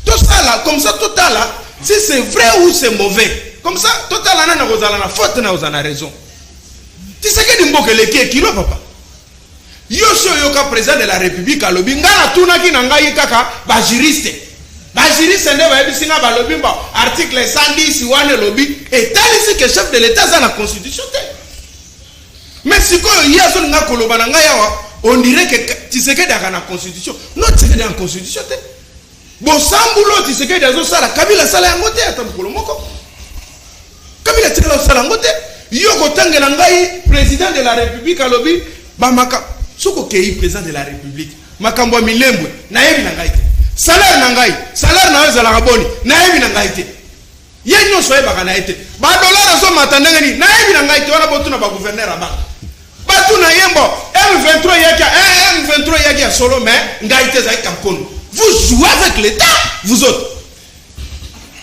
Tosala comme ça, totala si c'est vrai ou c'est mauvais. Comme ça totala nani akozala na faute na kozala na raison. Tshisekedi, mboka eleki ekilo, papa. Yo si oyoka président de la République alobi: ngai natunaki na ngai kaka bajuriste, bajuriste nde bayebisi ngai, balobi mba article 110 wana elobi, etalisi ke chef de l'État aza na constitution te. Mais sikoyo ye azolinga koloba na ngai awa, on dirait que Tshisekedi aka na constitution. Non, Tshisekedi na constitution te. Bosambulo Tshisekedi azosala, Kabila asala yango te ata mokolo moko. Kabila atikala kosala yango te. Yo kotangela ngai président de la République alobi bamaka. Soki okei, président de la République, makambo ya Milembwe nayebi na ngai te. Salaire na ngai, salaire na yo ezalaka boni, nayebi na ngai te. Ye nyonso ayebaka na ye te. Badollar ezomata ndenge nini, nayebi na ngai te. Wana botuna bagouverneur ya banque, batuna ye. Mbo M23 eyaki, M23 eyaki ya solo, mais ngai te, ezalaki kankono. Vous jouez avec l'État, vous autres,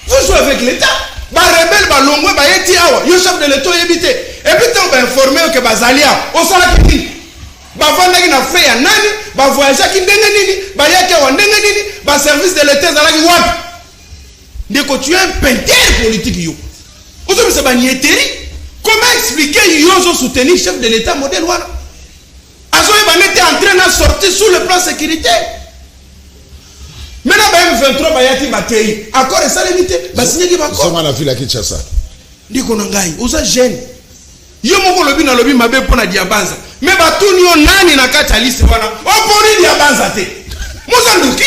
vous jouez avec l'État. Barebele balongwe, bayeti awa, yo chef de l'État oyebi te. Et puis ntango bainforme yo ke bazali awa, osalaki nini? Bavandaki na frais ya nani? Bavoyageaki ndenge nini? Bayaki awa ndenge nini? Baservice de l'État ezalaki wapi? Ndeko, tu es un peinteur politique. Yo ozobisa banieteri. Comment expliquer yo ozosoutenir chef de l'État modèle wana, azoyeba nete entrée na sortie sur le plan sécurité? Maintenant ba M23 bayaki, bakei, accord esalemi te, basinyaki baaccord.
Zonga na ville ya Kinshasa.
Ndeko na ngai, oza jeune. Yo moko olobi nalobi mabe mpo na Diabanza, mais batuni yo nani na kati ya liste wana, oponi Diabanza te. Moza nduki,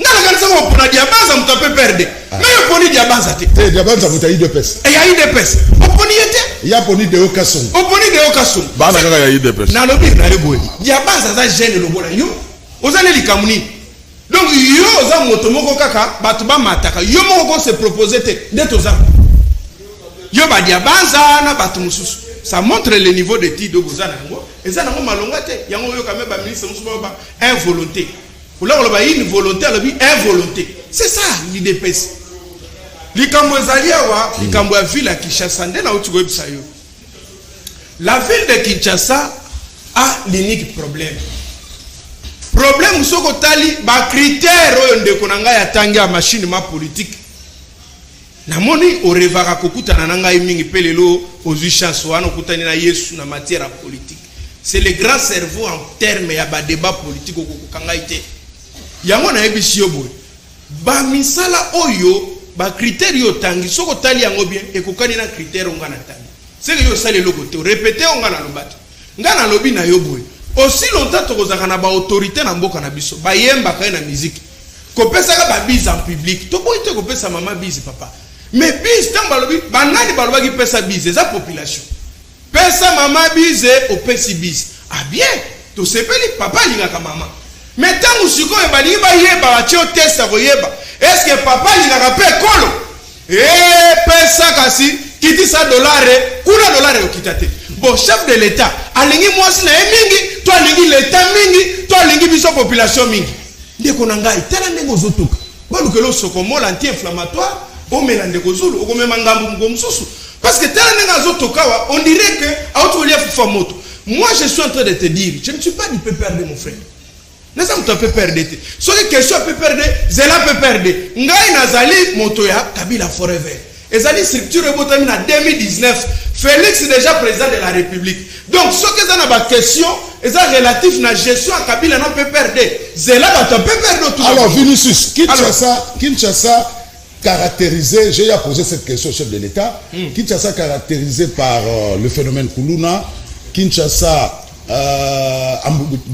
nga nakanisaka opona Diabanza, moto ape perde, mais oponi Diabanza te.
Te, Diabanza moto ya UDPS.
Ya UDPS, oponi ye te.
Ya poni Deo Kasongo.
Oponi Deo Kasongo.
Bana kaka ya UDPS.
Nalobi na ye boye, Diabanza aza jeune lokola yo, oza ne likambo nini? Donc yo oza moto moko kaka bato bamataka, yo moko ko se proposer te. Nde toza yo badia banza na bato mosusu. Ça montre le niveau d'étude oyo boza na yango, eza nango malonga te. Yango oyoka me baministre mosusu baoba involonté, ola koloba une volonté, alobi involonté. C'est ça l'UDPS. Likambo ezali awa, likambo ya ville ya Kinshasa nde nauti koyebisa yo. La ville de Kinshasa a l'unique problème. Problème, soki otali bacritère oyo ndeko na ngai atangi ya machine ma politique, namoni orevaka kokutana na ngai mingi mpe lelo ozwi chance wana okutani na Yesu na matière ya politique. C'est le grand cerveau en terme ya badébat politique. Okokoka ngai te. Yango nayebisi yo boye, bamisala oyo, bacritère oyo otangi, soki otali yango bien, ekokani na critère oyo nga natangi. Seke yo osali eloko te, orépéter oyo nga naloba te. Nga nalobi na yo boye, aussi longtemps tokozalaka na baautorité na mboka na biso, bayembaka ye na musique, kopesaka babise en public, toboyi te kopesa mama bise, papa, mais bise, ntango balobi, banani balobaki pesa bise? Eza population. Pesa mama bise, opesi bise, ah bien, tosepeli, papa alingaka mama. Mais ntango sikoyo balingi bayeba, batie yo test ya koyeba est-ce papa alingaka mpe ekolo, epesa kasi kitisa dolare kuna, dolare ekokita te. Bon, chef de l'État alingi mwasi na ye mingi, to alingi l'État mingi, to alingi biso population mingi? Ndeko na ngai, tala ndenge ozotuka, balukela osokomola anti inflammatoire omela. Ndeko Zulu, okomema ngambu moko mosusu, parce que tala ndenge azotoka awa, on dirait que auti kolia fufa moto. Moi, je suis en train de te dire, je ne suis pas du PPRD, mon frère. Naza moto ya PPRD te. Soki question ya PPRD, zela PPRD. Ngai nazali moto ya Kabila Forever. Ezali structure ebotami na 2019, Félix déjà président de la République. Donc soki eza na baquestion eza relatif na gestion ya Kabila na PPRD, zela bato ya PPRD.
Alors Vinicius, Kinshasa, Kinshasa caractérisé, j'ai à poser cette question au chef de l'État, Kinshasa caractérisé par le phénomène Kuluna, Kinshasa,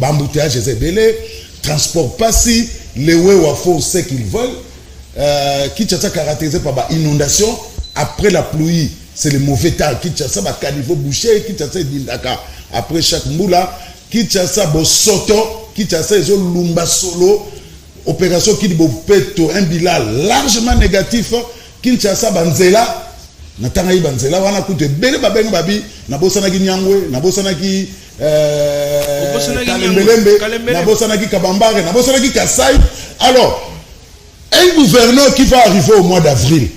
embouteillage ebele, transport pasi, les Wewa font ce qu'ils veulent, Kinshasa caractérisé par bah, inondation, après la pluie, c'est le mauvais temps, Kinshasa, bah, caniveau bouché, Kinshasa edindaka, après chaque mbula, Kinshasa, bosoto, Kinshasa, ils ont lumba solo, opération Kin Bopeto, un bilan largement négatif. Kinshasa, banzela, natangaki banzela wana kutu ebele, babenga babi, nabosanaki Nyangwe, nabosanaki Kalembelembe, nabosanaki Kabambare, nabosanaki Kasai. Alors un gouverneur qui va arriver au mois d'avril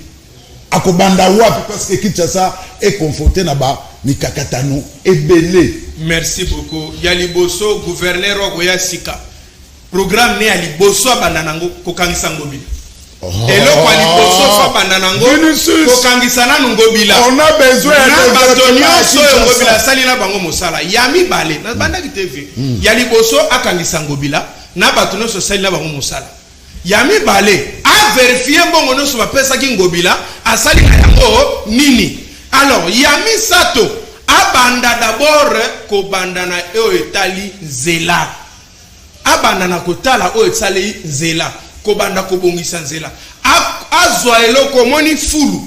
akobanda wapi? Parce que Kinshasa est confronté na ba mikakatano ebele.
Merci beaucoup. Ya liboso, gouverneur akoya sika, programme ne ya liboso abanda nango kokangisa Ngobila. Oh. Eloko ya liboso fo abanda nango, kokangisa nanu Ngobila
na
bato nyonso oyo Ngobila asali na bango mosala. Ya mibale, nabandaki te vie. Ya liboso, akangisa Ngobila na bato nyonso asali na bango mosala. Ya mibale, avérifier mbongo nyonso bapesaki Ngobila, asali na yango nini. Alors ya misato, abanda d'abord kobanda na oyo etali nzela. Abanda na kotala oyo esali nzela, kobanda kobongisa nzela, azwa eloko omoni fulu.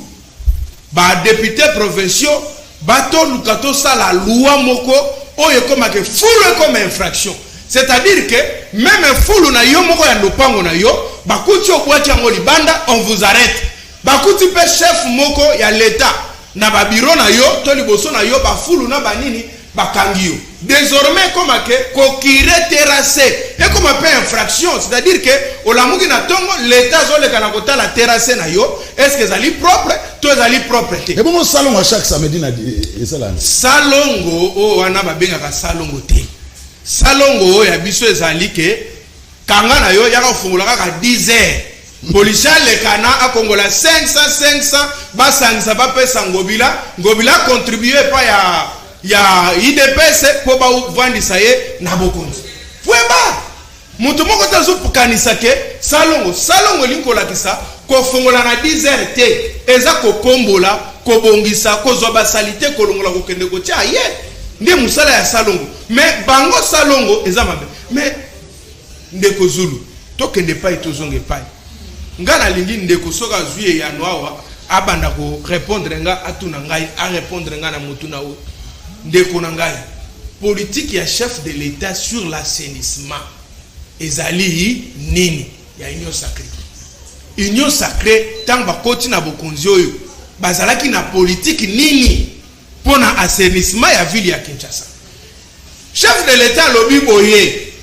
Badéputé provinciaux batoluka tosala loi moko oyo ekomake fulu ekoma infraction, c'est-à-dire que même fulu na yo moko ya lopango na yo, bakuti obwaki yango libanda, on vous arrête. Bakuti mpe chef moko ya l'État na babiro na yo to liboso na yo, bafulu na banini, bakangi yo. Désormais ekoma ke kocurer terrasse ekoma mpe infraction, c'est-à-dire ke olamuki na ntongo, l'État azoleka na kotala terrasse na yo, est ce que ezali propre to ezali propre te.
Ebongo salongo chaque samedi na esalani?
Salongo oyo wana babengaka salongo te. Salongo oyo ya biso ezali ke kanga na yo, yaka kofungola kaka 10 heures, policier alekana, akongola 500 500, basangisa, bapesa Ngobila. Ngobila acontribue epai ya UDPS mpo bavandisa ye na bokonzi. Point barre. Moto moko te azokanisa ke salongo, salongo elingi kolakisa kofongola na 10 heures te. Eza kokombola, kobongisa, kozwa basali te, kolongola, kokende kotia ye, nde mosala ya salongo. Mais bango salongo eza mabe. Mais ndeko Zulu, tokende epai, tozonga epai. Nga nalingi ndeko, soki azwi eyano awa, abanda korépondre nga, atuna ngai, arépondre nga na motu na oyo. Ndeko na ngai, politique ya chef de l'État sur l'assainissement ezali nini? Ya Union sacrée. Union sacrée, ntango bakoti na bokonzi oyo, bazalaki na politike nini mpo na assainissement ya ville ya Kinshasa? Chef de l'État alobi boye,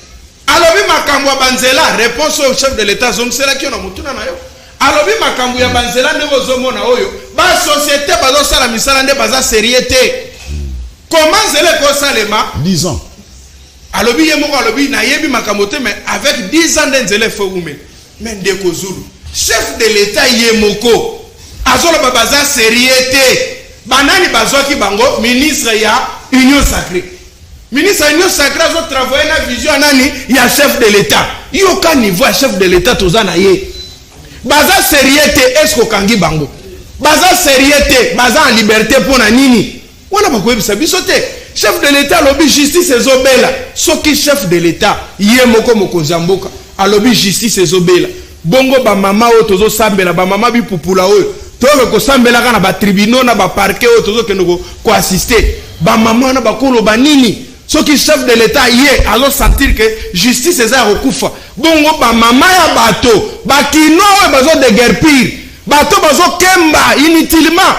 alobi makambo ya banzela. Réponse oyo chef de l'État azongiselaki yo na motuna na yo, alobi makambo ya banzela ndenge ozomona oyo, basociété bazosala misala nde baza sérieux te. Comment nzela ekosalema?
10 ans.
Alobi ye moko, alobi nayebi makambo te, mais avec 10 ans nde nzela efo ewumela. Mais ndeko Zulu, chef de l'État ye moko azoloba baza sérieux te. Banani bazwaki bango? Ministre ya Union sacrée. Ministre ya Union sacrée azotravaille na vision ya nani? Ya chef de l'État. Yoka niveau ya chef de l'État toza na ye. Baza sérieux te. Est ce okangi bango baza sérieux te, baza en liberté mpo na nini? Wana bakoyebisa biso te. Chef de l'État alobi justice ezobela. Soki chef de l'État ye moko, mokonzi ya mboka, alobi justice ezobela, bongo bamama oyo tozosambela, bamama bipupula oyo toyoke kosambelaka na batribunaux, na baparquet oyo tozokende koassister, bamama wana bakoloba nini? Soki chef de l'État ye azosentir ke justice eza ya kokufa, bongo bamama ya bato bakino oyo bazodéguerpir, bato bazokemba inutilement,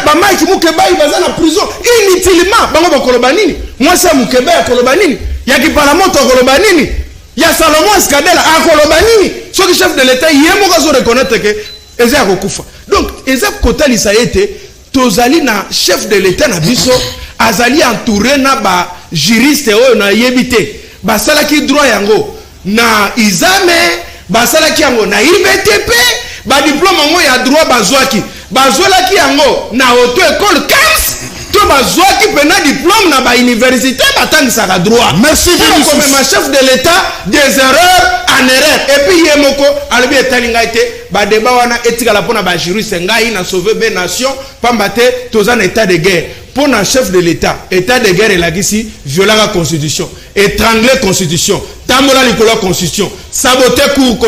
bamike Mukebayi baza na prison inutilement, bango bakoloba nini? Mwasi ya Mukebayi akoloba nini? Ya Kipalamoto akoloba nini? Ya Salomon SK Della akoloba nini? Soki chef de l'État ye moko azoreconnaître ke eza ya kokufa, donc eza kotalisa ete tozali na chef de l'État na biso azali entouré na bajuriste oyo nayebi te basalaki droit yango na ISAME, basalaki yango na IBTP, badiplôme yango ya droit bazwaki, bazwelaki yango na auto école CAMS, to bazwaki mpena diplôme na bauniversité batangisaka droit.
Merci,
Mpona
Vinicius.
komema chef de l'État des erreurs en erreur. Et puis ye moko alobi etali ngai te, badébat wana etikala mpona bajuriste, ngai na sauve be nation, pamba te toza na état de guerre. Mpo na chef de l'État, état de guerre elakisi violaka constitution, étrangle constitution, tambola likolo ya constitution, sabote cour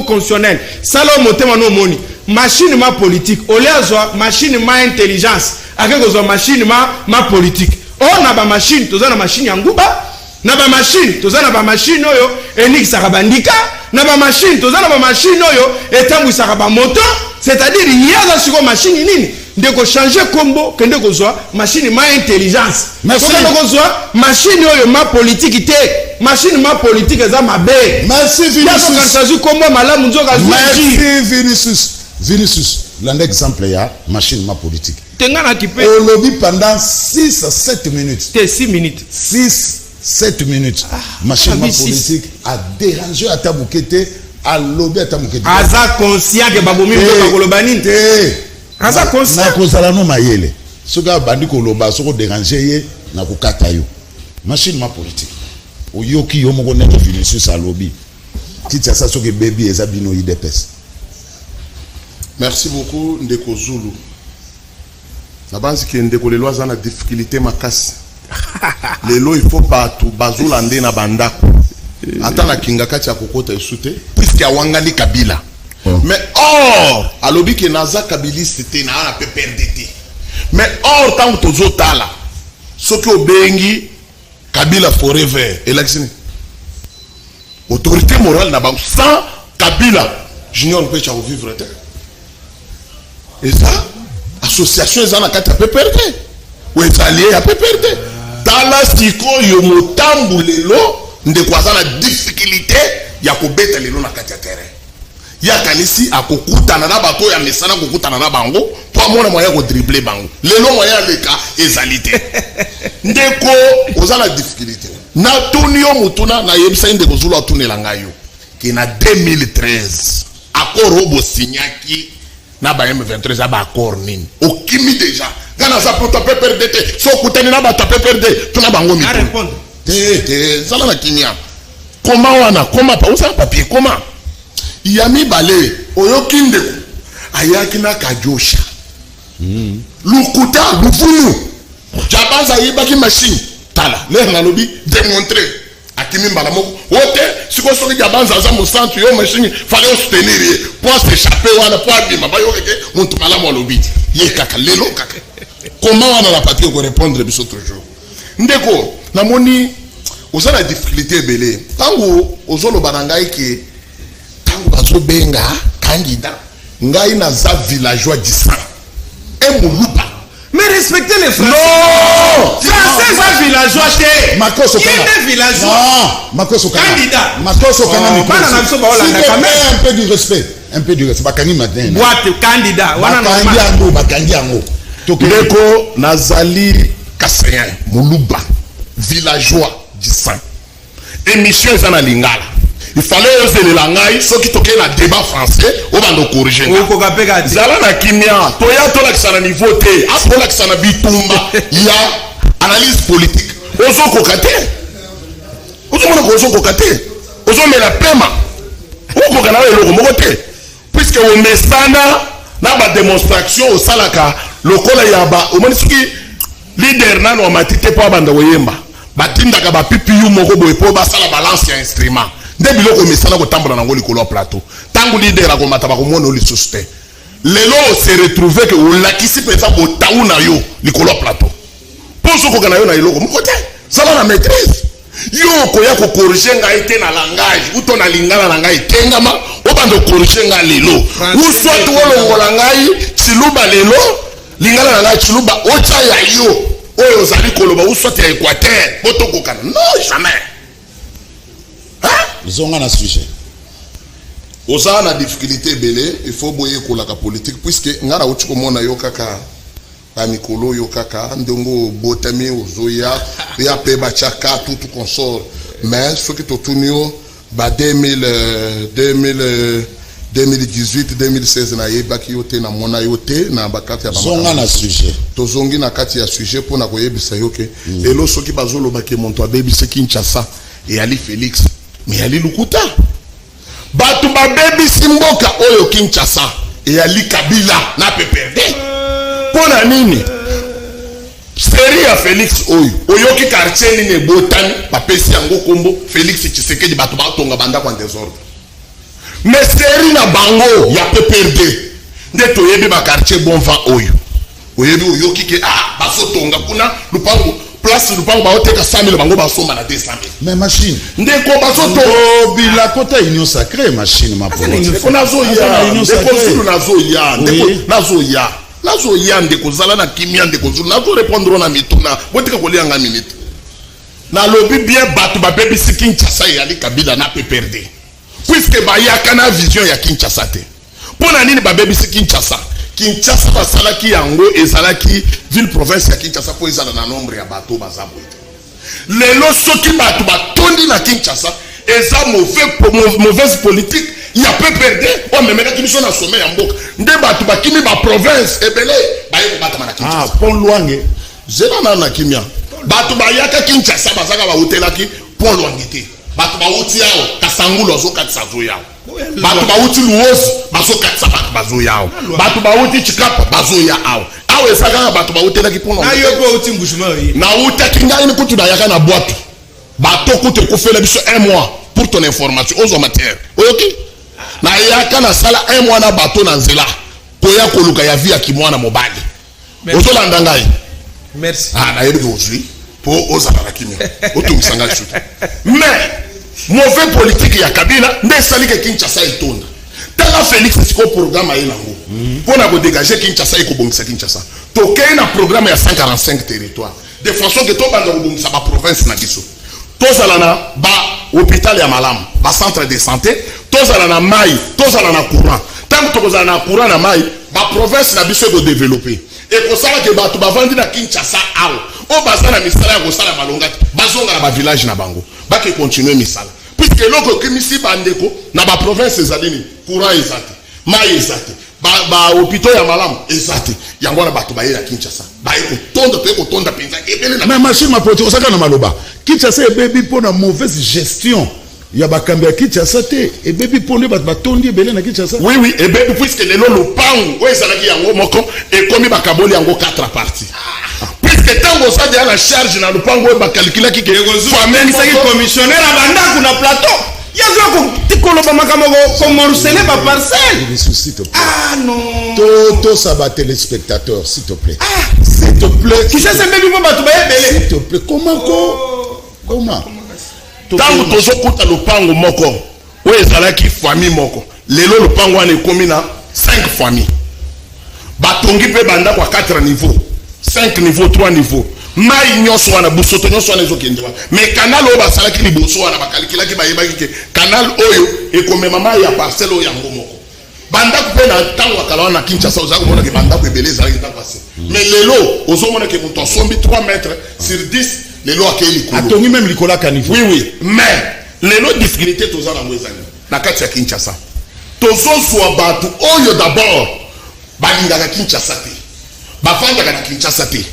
constitutionnelle. Sala oyo motema no omoni. Machine ma politique, olie azwa machine ma intelligence, ake kozwa machine ma politique. Oyo na bamachine, toza na machine ya nguba, na bamachine toza na bamachine oyo enikisaka bandika, na bamachine toza na bamachine oyo etambwisaka bamoto. C'est-à-dire ye aza sikoyo machine nini? Ndeko, change kombo, kende kozwa machine ma intelligence.
Merci.
Kokende kozwa machine oyo ma politique te. Machine ma politique eza mabe.
Merci, Vinicius.
Azokanisa azwi kombo malamu, nzoka azwi.
Merci, Vinicius. Vinicius, landa exemple ya machine ma politique.
Te, nga naki mpe.
Olobi pendant 6 à 7 minutes.
Te, 6 minutes.
6 7 minutes, machine ma
abi six.
politique a dérangé ata moke te, alobi ata moke te.
Aza conscient ke babomi mboka, koloba nini?
Te.
Aza conscient.
Nakozala no mayele. Soki abandi koloba, soki odérange ye, nakokata yo. Machine ma politique, oyoki yo moko ndenge Vinicius alobi, Kinshasa soki ebebi, eza bino UDPS.
Merci beaucoup, ndeko Zulu. Nabanzi ke ndeko lelo aza na difficulté makasi. Lelo il faut bato bazolanda na bandako, ata na kinga kati ya kokota esu te, puisque awangani Kabila. Mais or alobi ke naza kabiliste te, naa na PPRD te. Mais or ntango tozotala, soki obengi Kabila forever, elakisi nini? Autorité morale na bango, sans Kabila Junior mpe tya kovivre te. Eza association eza na kati ya PPRD oyo ezali ya PPRD. Tala sikoyo motambu lelo, ndeko aza na difficulté ya kobeta lelo na kati ya terrain. Ye akanisi akokutana na bato oyo amesana kokutana na bango mpo amona moyen ya kodribler bango. Lelo moyen aleka ezali te. Ndeko, oza na difficulté. Natuni yo motuna, nayebisaki ndeko Zulu atunela ngai yo ke na 2013 accord oyo bosignaki na ba M23 eza baaccord nini? Okimi déjà. Nga naza poto PPRD te. So okutani na bato ya PPRD, tuna bango
A
mituna.
Répondre.
Te te, zala na kimia. Koma wana, koma pa osala papier, koma ya mibale. Oyoki ndeko ayaki na kajosha lukuta luvunu. Jabanza ayebaki machine. Tala lere nalobi démontre, akimi mbala moko. O te, sikoyo soki Jabanza aza mosantu, yo machine fallait osoutenir ye po as'échappe wana, po abima, bayokeke moto malamu alobi ye kaka lelo kaka. Koma wana na papier, okorépondre biso toujours. Ndeko, namoni Oza na difficulté ebele. Ntango ozoloba na ngai ke ntango bazobenga candidat, ngai naza villageois du sang e moluba.
Mais respectez les Français.
Non.
Français eza villageois te.
Makoso.
Ye nde villageois.
Non, Makoso Kana.
Candidat.
Makoso Kana.
Oh,
Micro.
bana na biso baolanda
S'il te
quand même.
plaît, un peu du respect. Un peu du respect. Bakangi matin.
Boîte candidat wana
Bakangi
normal.
yango, bakangi yango. Tokende.
Ndeko, nazali kasayen moluba, villageois du sang. Émission eza na lingala, il fallait ozelela ngai. Soki tokei na débat français, obanda ocorriger nga.
Okoka mpe kaka te.
Zala na kimia, toya tolakisa na niveau te, atolakisa na bitumba ya analyse politique. Ozokoka te, ozomona ko ozokoka te, ozomela pema, okoka na yo eloko moko te, puisque omesana na badémonstration osalaka lokola ya ba omoni. Soki leader nano amati te mpo abanda koyemba, batindaka bapipiyu moko boye mpo basala balance ya instrument. Nde biloko omesana kotambola nango likolo ya plateau. Ntango leader akomata, bakomona yo lisusu te. Lelo ose retrouve ke olakisi mpenza botau na yo likolo ya plateau, mpo ozokoka na yo na eloko moko te. Zala na maîtrise. Yo okoya kocorriger ngai te na langage uto na lingala na ngai etengama. Obanda ocorriger ngai lelo, ou soit olongola ngai chiluba lelo, lingala na ngai chiluba, otya ya yo oyo ozali koloba, ou soit ya Équateur, po tokokana. Non, jamais, hein?
Zonga na sujet.
Oza na difficulté ebele. Il faut boyekolaka politique, puisque ngai nauti komona yo kaka bamikolo oyo, kaka ndenge obotami, ozoya ya mpe batiaka tout consort. Mais soki totuni yo ba 2000, 2000, 2018, 2016, nayebaki yo te, namona yo te na bakati ya
Zonga na sujet.
Tozongi na kati ya sujet mpona koyebisa yo ke lelo soki bazolobaki moto abebisi Kinshasa eyali Félix, mais eyali lukuta. Bato babebisi mboka oyo Kinshasa eyali Kabila na PPRD. Mpo na nini? Série ya Félix oyo, oyoki quartier nini ebotami bapesi yango nkombo Félix Tshisekedi? Bato batonga bandako en désordre. Mais série na bango ya PPRD nde toyebi baquartier Bon Vent oyo oyebi, oyoki ke ah, bazotonga kuna lupango, place lupango baoteka 100 000, bango basomba na 200 000.
Mais machine.
Ndeko, bazotonga.
Obila kota union sacrée, machine mapolo.
Ndeko, nazoya.
Union
Ndeko
sacrée.
Zulu, nazoya. Ndeko, nazoya, nazoya. Ndeko, zala na kimia. Ndeko Zulu, nazorépondre na mituna. Botika kolia nga minute. Nalobi bien, bato babebisi Kinshasa eyali Kabila na PPRD, puisque bayaka na vision ya Kinshasa te. Mpo na nini babebisi Kinshasa? Kinshasa basalaki yango, ezalaki ville province ya Kinshasa mpo ezala na nombre ya bato baza boye te. Lelo soki bato batondi na Kinshasa, eza mauvaise politique ya PPRD oyo amemekaki biso na sommet ya mboka. Nde bato bakimi baprovince ebele, baye kobatama na Kinshasa.
Ah, pont Lwange.
Zela nano na kimia. Bato bayaka Kinshasa bazaka bautelaki pont Lwange te. Bato bauti awa Kasangulu, azokatisa, azoya awa. Bato bauti Luozi, bazokatisa, bato bazoya awa. Bato bauti Tshikapa, bazoya awa. Awa eza kaka bato bautelaki pont
Na
Lwange.
yo mpe outi Mbuji-Mayi, oye.
Nautaki ngai kutu, nayaka na bwato, bato kutu ekufela biso un mois. Pour ton information, ozwa matière, oyoki, nayaka nasala un mois na bato na nzela koya koluka ya vie ya kimwana mobali.
Merci.
Ozolanda ngai?
Merci.
Ah, nayebi ke ozwi mpo ozala na kimia, otungisa ngai suki. Mais mauvais politique ya Kabila nde esali ke Kinshasa etonda. Tala Félix sikoyo, programme aye nango mpo na kodégager Kinshasa, ekobongisa Kinshasa. Tokei na programme ya 145 territoire, de façon ke tobanda kobongisa baprovince na biso, tozala na bahôpital ya malamu, bacentre de santé, tozala na mai, tozala na courant. Ntango tokozala na courant na mai, baprovince na biso ekodévelopper, ekosala ke bato bavandi na Kinshasa awa, oyo baza na misala ya kosala malonga te, bazonga na bavillage na bango, bake continuer misala, puisque eloko ekimisi bandeko na baprovince ezali nini? Courant eza te, mai eza te, bahôpitaux ya malamu eza te. Yango wana bato baye na Kinshasa, baye kotonda, toye kotonda mpenza ebele na
Mais machine mapolitique, osaka na maloba. Kinshasa ebebi mpo na mauvaise gestion ya bakambi ya Kinshasa te. Ebebi mpo nde bato batondi ebele na Kinshasa.
Oui, ebebi, puisque lelo lopango oyo ezalaki yango moko ekomi bakaboli yango 4 parties, puisque ntango oza deya na charge na lopango oyo bacalculaki ke famille
Ekozwisaki commissionnaire ya bandako na plateau, yazwa koloba makambo komorceler baparcelle.
S'il te plaît.
Ah non.
Tosa ba téléspectateurs, s'il te plaît. S'il te plaît.
Kinshasa ebebi mpo bato bayebele.
S'il te plaît. Comment ko Comment?
Ntango tozokuta lopango moko oyo ezalaki famille moko, lelo lopango wana ekomi na 5 famille. Batongi mpe bandako ya 4 niveau, 5 niveau, 3 niveau. Mai nyonso wana, busoto nyonso wana ezokende wana. Mais canal oyo basalaki liboso wana, bakalikilaki, bayebaki ke canal oyo ekomema mai ya parcelle oyo yango moko. Bandako mpe na ntango ya kala wana na Kinshasa, ozalaki komona ke bandako ebele ezalaki ndako ase. Mais lelo ozomona ke moto asombi 3 mètres sur 10, lelo akei likolo.
Atongi même likolo ya caniveau.
Oui, mais lelo difficulté toza nango ezali na kati ya Kinshasa, tozozwa bato oyo d'abord balingaka Kinshasa te, bavandaka na Kinshasa te,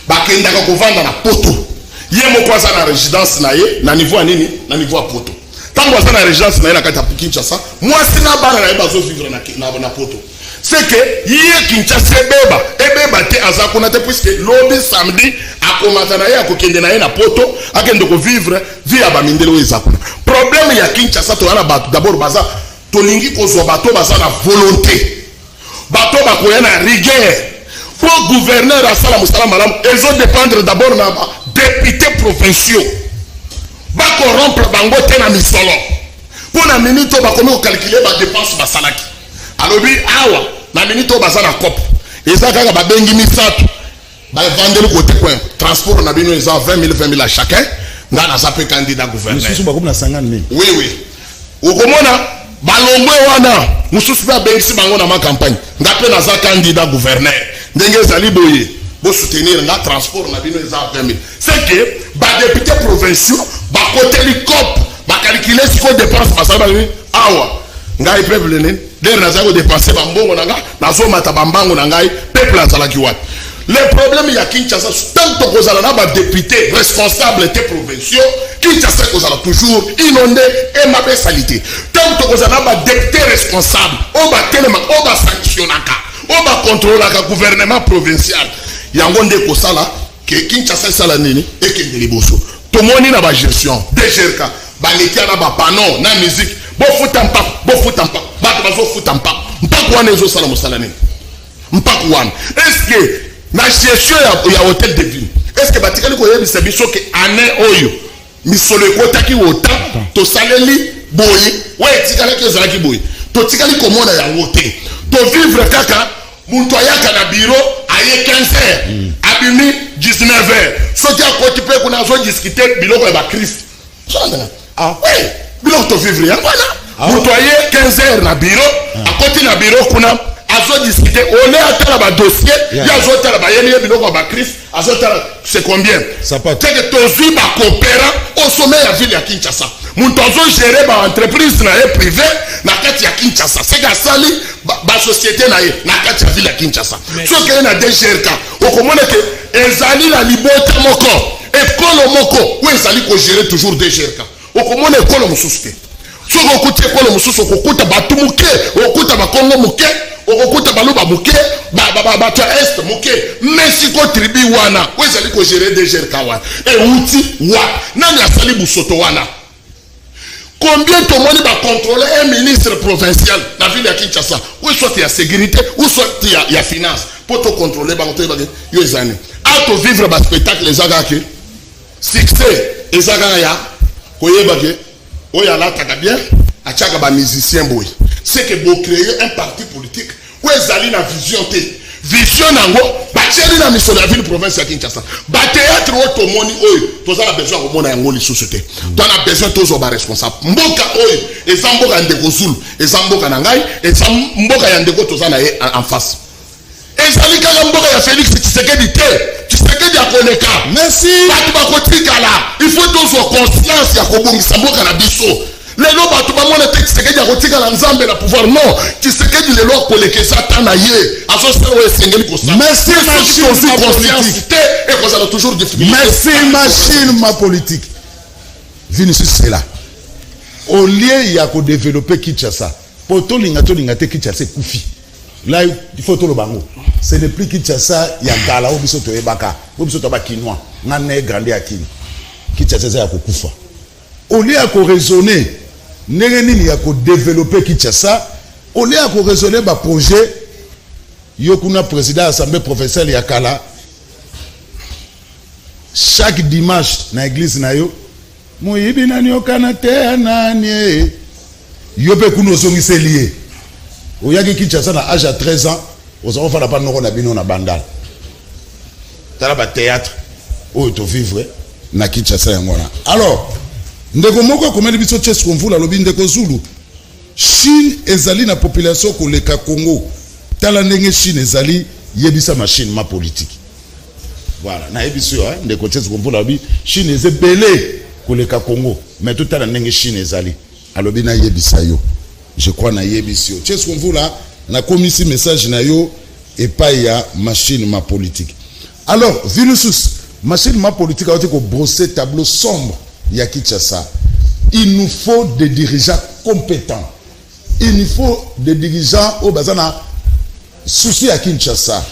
bakendaka kovanda na Poto. Ye moko aza na résidence na ye na niveau ya nini, na niveau ya Poto. Ntango aza na résidence na ye na kati ya Kinshasa, mwasi na bana na ye bazovivre na Poto. C'est que ye, Kinshasa ebeba ebeba te, aza kuna te, puisque lobi samedi akomata na ye, akokende na ye na Poto, akende kovivre vie ya bamindele oyo eza kuna. Problème ya Kinshasa, toza na bato d'abord baza, tolingi kozwa bato baza na volonté, bato bakoya na rigueur. Mpo gouverneur asala mosala malamu, ezodépendre d'abord na badéputé provinciaux. Bacorrompre bango te na misolo. Mpo na minute oyo bakomi kocalculer badépenses basalaki, alobi awa na minute oyo baza na cope, eza kaka babengi misato, bavandeli kote coin, transport na bino eza 20 000, 20 000 à chacun, ngai naza mpe candidat gouverneur.
Misusu bakomi na 50 000.
Oui, okomona balongwe wana, mosusu mpe abengisi bango na macampagne, nga mpe naza candidat gouverneur, ndenge ezali boye, bosoutenir nga, transport na bino eza 20 000. C'est que badéputé provinciaux bakoteli cope, bacalculer sikoyo dépense basali, balobi awa ngai peuple nini dere nazali kodépenser bambongo na nga, nazomata bambango na ngai, peuple azalaki wapi? Le problème ya Kinshasa, tant tokozala na badéputé responsable te provinciaux, Kinshasa ekozala toujours inondé e mabe, sali te. Tant tokozala na badéputé responsable oyo batelemaka, oyo basanctionnaka, oyo bacontrôlaka gouvernement provincial, yango nde ekosala ke Kinshasa esala nini, ekende liboso. Tomoni na bagestion DGRK, baleki na bapano na musique, bofuta mpako, bofuta mpako. Bato bazofuta mpako, mpako wana ezosala mosala nini? Mpako wana, est-ce que na gestion ya hôtel de ville, est ce que batikali koyebisa biso ke année oyo misolo ekotaki ota, tosaleli boye, oyo etikalaki ezalaki boye? Totikali komona yango te. Tovivre kaka moto ayaka na bureau, aye 15 heures, abimi 19 heures. Soki akoti mpe kuna, azodiscuter biloko ya bakriste. Ah oui, biloko tovivre yango wana. Moto aye 15 heures na bureau, akoti na bureau kuna, azodiscuter, ole atala badossier, ye azotala bayeli ye biloko ya bakriste, azotala c'est combien. Teke tozwi bacoopérant au sommet ya ville ya Kinshasa. Moto azogérer baentreprise na ye privé na kati ya Kinshasa, seke asali basociété na ye na kati ya ville ya Kinshasa. Soki ye na DGRK, okomona ke ezali na libota moko, ekolo moko oyo ezali kogérer toujours DGRK. Okomona ekolo mosusu te. Soki okuti ekolo mosusu, okokuta bato moke, okokuta bakongo moke, okokuta baluba moke, bato ya Est moke. Mais siko tribu wana oyo ezali kogérer DGRK wana euti wapi? Nani asali busoto wana? Combien tomoni bacontrôle un ministre provincial na ville ya Kinshasa, ou soit ya sécurité, ou soit ya finance, mpo tocontrôle bango, toyebake yo eza nini? A tovivre baspectacle, eza kaka ke succès eza kaka ya koyeba ke oyo alataka bien, atiaka bamusicien boye. C'est que bocréer un parti politique oyo ezali na vision te. Vision nango batieli na misolo ya ville province ya Kinshasa. Bathéâtre oyo tomoni oyo, toza na besoin ya komona yango lisusu te. Toza na besoin tozwa baresponsable. Mboka oyo eza mboka ya ndeko Zulu, eza mboka na ngai, eza mboka ya ndeko toza na ye en face. Ezali kaka mboka ya Félix Tshisekedi te. Tshisekedi akoleka.
Merci.
Bato bakotikala. Il faut tozwa conscience ya kobongisa mboka na biso. Lelo bato bamona te Tshisekedi akotikala nzambe na pouvoir. Non, Tshisekedi lelo akolekesa ata na ye azosala oyo esengeli kosala.
Merci,
Soki
machine
tozwi
ma
conscience
politique.
te, ekozala toujours difficulté.
Merci, machine ma politique. Vinicius, c'est là. Au lieu ya kodévelopper Kinshasa, po tolinga tolinga te, Kinshasa ekufi. Là, il faut toloba bango. Ce n'est plus Kinshasa ya kala oyo biso toyebaka, oyo biso toyaba kinois. Nga na grandi ya Kini. Kinshasa eza ya kokufa. Au lieu ya koraisonner ndenge nini ya kodévelopper Kinshasa, au lieu ya koraisonner baprojet, yo kuna président ya assemblée provinciale ya kala, chaque dimanche na église na yo. Moyibi nani okana te ya nani eh. Yo mpe kuna ozongiseli ye. Oyaki Kinshasa na age ya 13 ans, oza kofanda pa noko na bino na Bandal. Tala ba théâtre oyo to vivre na Kinshasa yango wana. Alors, ndeko moko akomeli biso Chesco Mvula alobi ndeko Zulu, Chine ezali na population koleka Congo. Tala ndenge Chine ezali, yebisa machine ma politique. Voilà, nayebisi yo, ndeko Chesco Mvula alobi Chine eza ebele koleka Congo, mais totala ndenge Chine ezali. Alobi nayebisa yo. Je crois nayebisi yo. Chesco Mvula, nakomisi message na yo epai ya machine ma politique. Alors, Vinicius, machine ma politique a ko brosser tableau sombre ya Kinshasa. Il nous faut des dirigeants compétents. Il nous faut des dirigeants oyo baza na souci ya Kinshasa.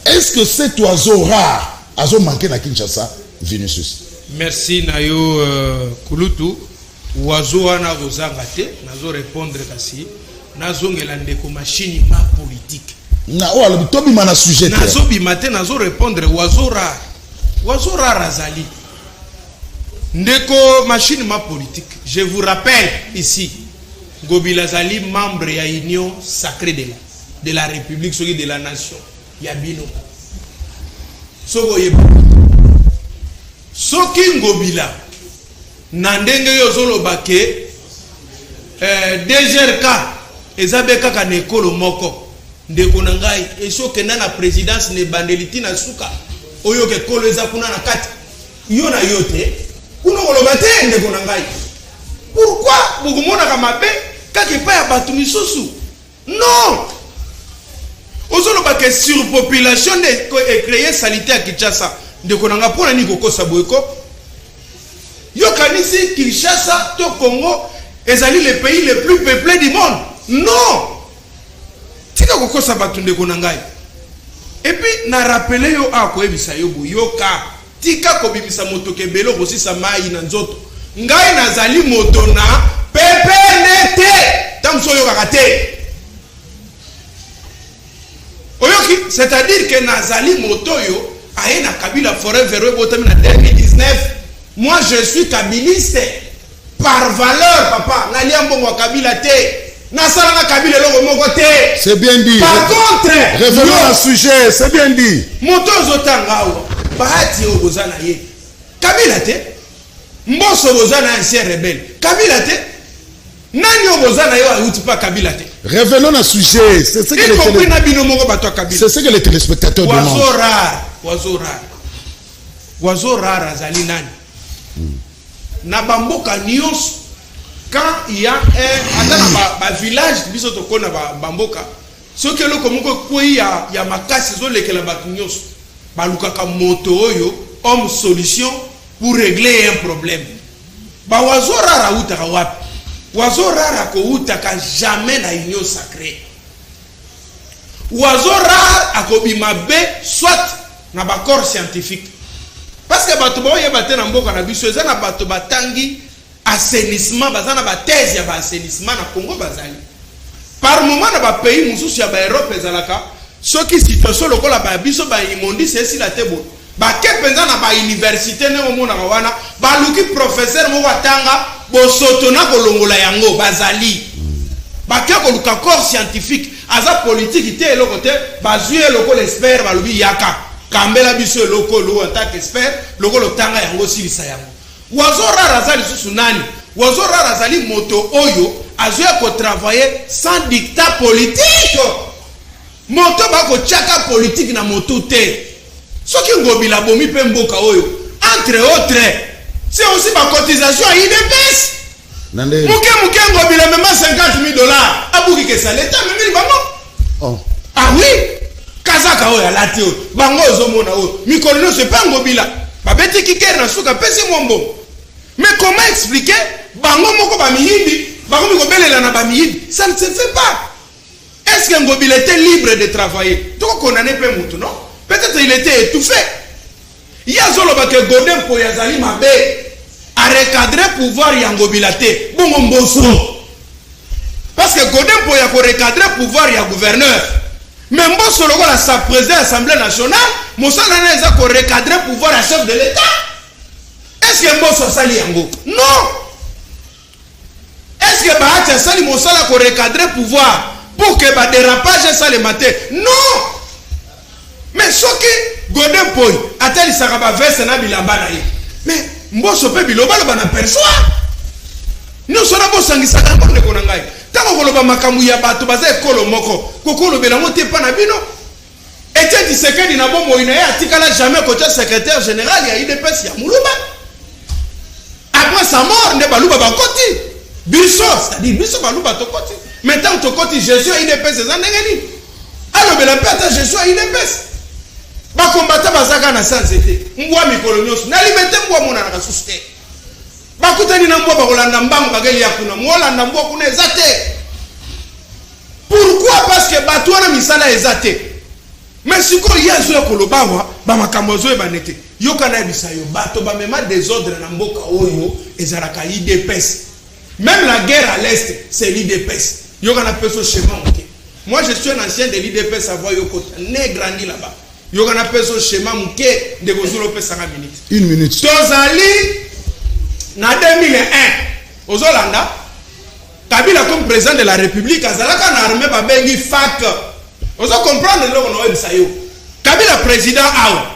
Est-ce que cet oiseau rare azo manquer na Kinshasa, Vinicius?
Merci na yo Kulutu. Oiseau wana kozanga te, nazo répondre kasi nazongela ndeko machine ma politique.
Na oyo alobi tobima na sujet te.
Nazobima te, nazo répondre oiseau rare. Oiseau rare azali. Ndeko machine ma politique, je vous rappelle ici, Ngobila azali membre ya Union sacrée de la République, soki de la nation ya bino. Soki oyeba. Soki Ngobila na ndenge yo ozoloba ke DGRK eza be kaka na ekolo moko, ndeko na ngai, esi okenda na présidence na ebandeli ntina suka, oyoka ekolo eza kuna na kati yo na yo te, kuna koloba te. Ndeko na ngai, pourquoi bokomonaka mabe kaka epai ya bato misusu? Non, ozoloba ke surpopulation nde ecréer saleté ya Kinshasa. Ndeko na ngai, mpo na nini kokosa boye ko? Yokanisi Kinshasa to Congo ezali le pays le plus peuplé du monde? Non, tika kokosa bato, ndeko na ngai. Et puis na rappeler yo, akoyebisa yo boyoka, tika kobimisa motoka ebele, okosisa mai na nzoto. Ngai nazali moto na pepene te. Ntango mosusu oyokaka te, oyoki, c'est-à-dire que nazali moto oyo aye na Kabila forever, oyo ebotami na 2019. Moi, je suis kabiliste par valeur, papa. Nalia mbongo ya Kabila te, nasala na Kabila eloko moko te.
C'est bien dit.
Par contre,
Revenons au sujet, c'est bien dit.
Moto ozotanga awa, Bahati oyo boza na ye, Kabila te. Mboso boza na ancien rebelle, Kabila te. Nani oyo boza na ye awuti mpa Kabila te?
Revenons au sujet. C'est ce que
y
les
compris na bino moko bato ya Kabila.
C'est ce que les téléspectateurs
oiseau
demandent.
Rare, oiseau rare, oiseau rare azali nani? Na bamboka nyonso, quand il y a un, ata na ba village biso tokona bamboka, soki eloko moko ekwei ya makasi, ezolekela bato nyonso, balukaka moto oyo homme solution pour régler un problème. Baoiseau rare awutaka wapi? Oiseau rare akowutaka jamais na Union sacrée. Oiseau rare akobima be soit na bacorps scientifique, parce que bato baoyeba te, na mboka na biso eza na bato batangi assainissement, baza na bathèse ya baassainissement na Congo. Bazali par moment na bapays mosusu ya baEurope. Ezalaka soki situation lokola babiso baimmondices esila te boye, bake mpenza na bauniversité, ndenge omonaka wana, baluki professeur moko atanga bosoto na kolongola yango. Bazali bake koluka corps scientifique, aza politike te, eloko te, bazwi ye lokola expert, balobi: "Yaka, kambela biso eloko oyo en tant qu'expert, lokola otanga yango, osilisa yango." Oiseau rare aza lisusu nani? Oiseau rare azali moto oyo azoya kotravailler sans dictat politique, moto bakotiaka politike na motu te. Soki Ngobila abomi mpe mboka oyo, entre autres c'est aussi bacotisation ya UDPS.
Na nde
Moke moke, Ngobila mema 50 000 $ abuki kesa leta, amemeli bango.
Oh.
Ah oui, kazaka oyo alati oyo, bango ozomona oyo mikolo nyonso epa Ngobila, babeti kikere na suka, apesi mwa mbongo. Mais comment expliquer bango moko bamiyibi bakomi kobelela na bamiyibi? Ça ne se fait pas. Est-ce que Ngobila était libre de travailler? Tokokondane mpe mutu, non, peut-être il était étouffé. Ye azoloba ke Godé Mpoyi azali mabe, arecadre pouvoir ya Ngobila te. Bongo Mboso? Parce que Godé Mpoyi akorecadre pouvoir ya gouverneur, mais Mboso lokola sa président ya Assemblée nationale, mosala na eza korecadre pouvoir ya chef de l'État. Est-ce Est ce que Mboso asali yango? Non. Est ce que Bahati asali mosala korecadrer pouvoir pour que badérapage esalema te? Non. Mais soki Godin Poi atalisaka baveste na bilamba na ye, mais Mboso mpe bilobaloba na perchoir nyonso wana, bosangisaka yango. Ndeko na ngai, ntango koloba makambo ya bato baza ekolo moko, kokolobela yango te mpa na bino. Etienne Tshisekedi na bomoi na ye atikala jamais kotia secrétaire général ya UDPS ya Moluba. Après sa mort nde Baluba bakoti biso, c'est-à-dire biso Baluba tokoti. Mais ntango tokoti, gestion ya UDPS eza ndenge nini? Alobela mpe ata gestion ya UDPS. Bakombata baza kaka na sa nzete, mbwa mikolo nyonso na Limete, mbwa monanaka susu te. Bakutani na mbwa, bakolanda mbango, bakelia kuna, molanda mbwa kuna eza te. Pourquoi? Parce que bato wana misala eza te. Mais sikoyo ye azoya koloba awa bamakambo azoyebana te. Yoka, nayebisa yo, bato bamema désordre na mboka oyo ezalaka UDPS. Même la guerre à l'Est, c'est l'UDPS. Yoka, napesa schéma moke. Moi, je suis un ancien de l'UDPS avant yo kota, né, grandi là-bas. Yoka, napesa schéma moke. Ndeko Zulu, opesanga minute?
Une minute.
Tozali na 2001, ozolanda Kabila comme président de la République azalaka na armée babengi FAC. Ozo comprendre eloko na oyebisa yo? Kabila président awa,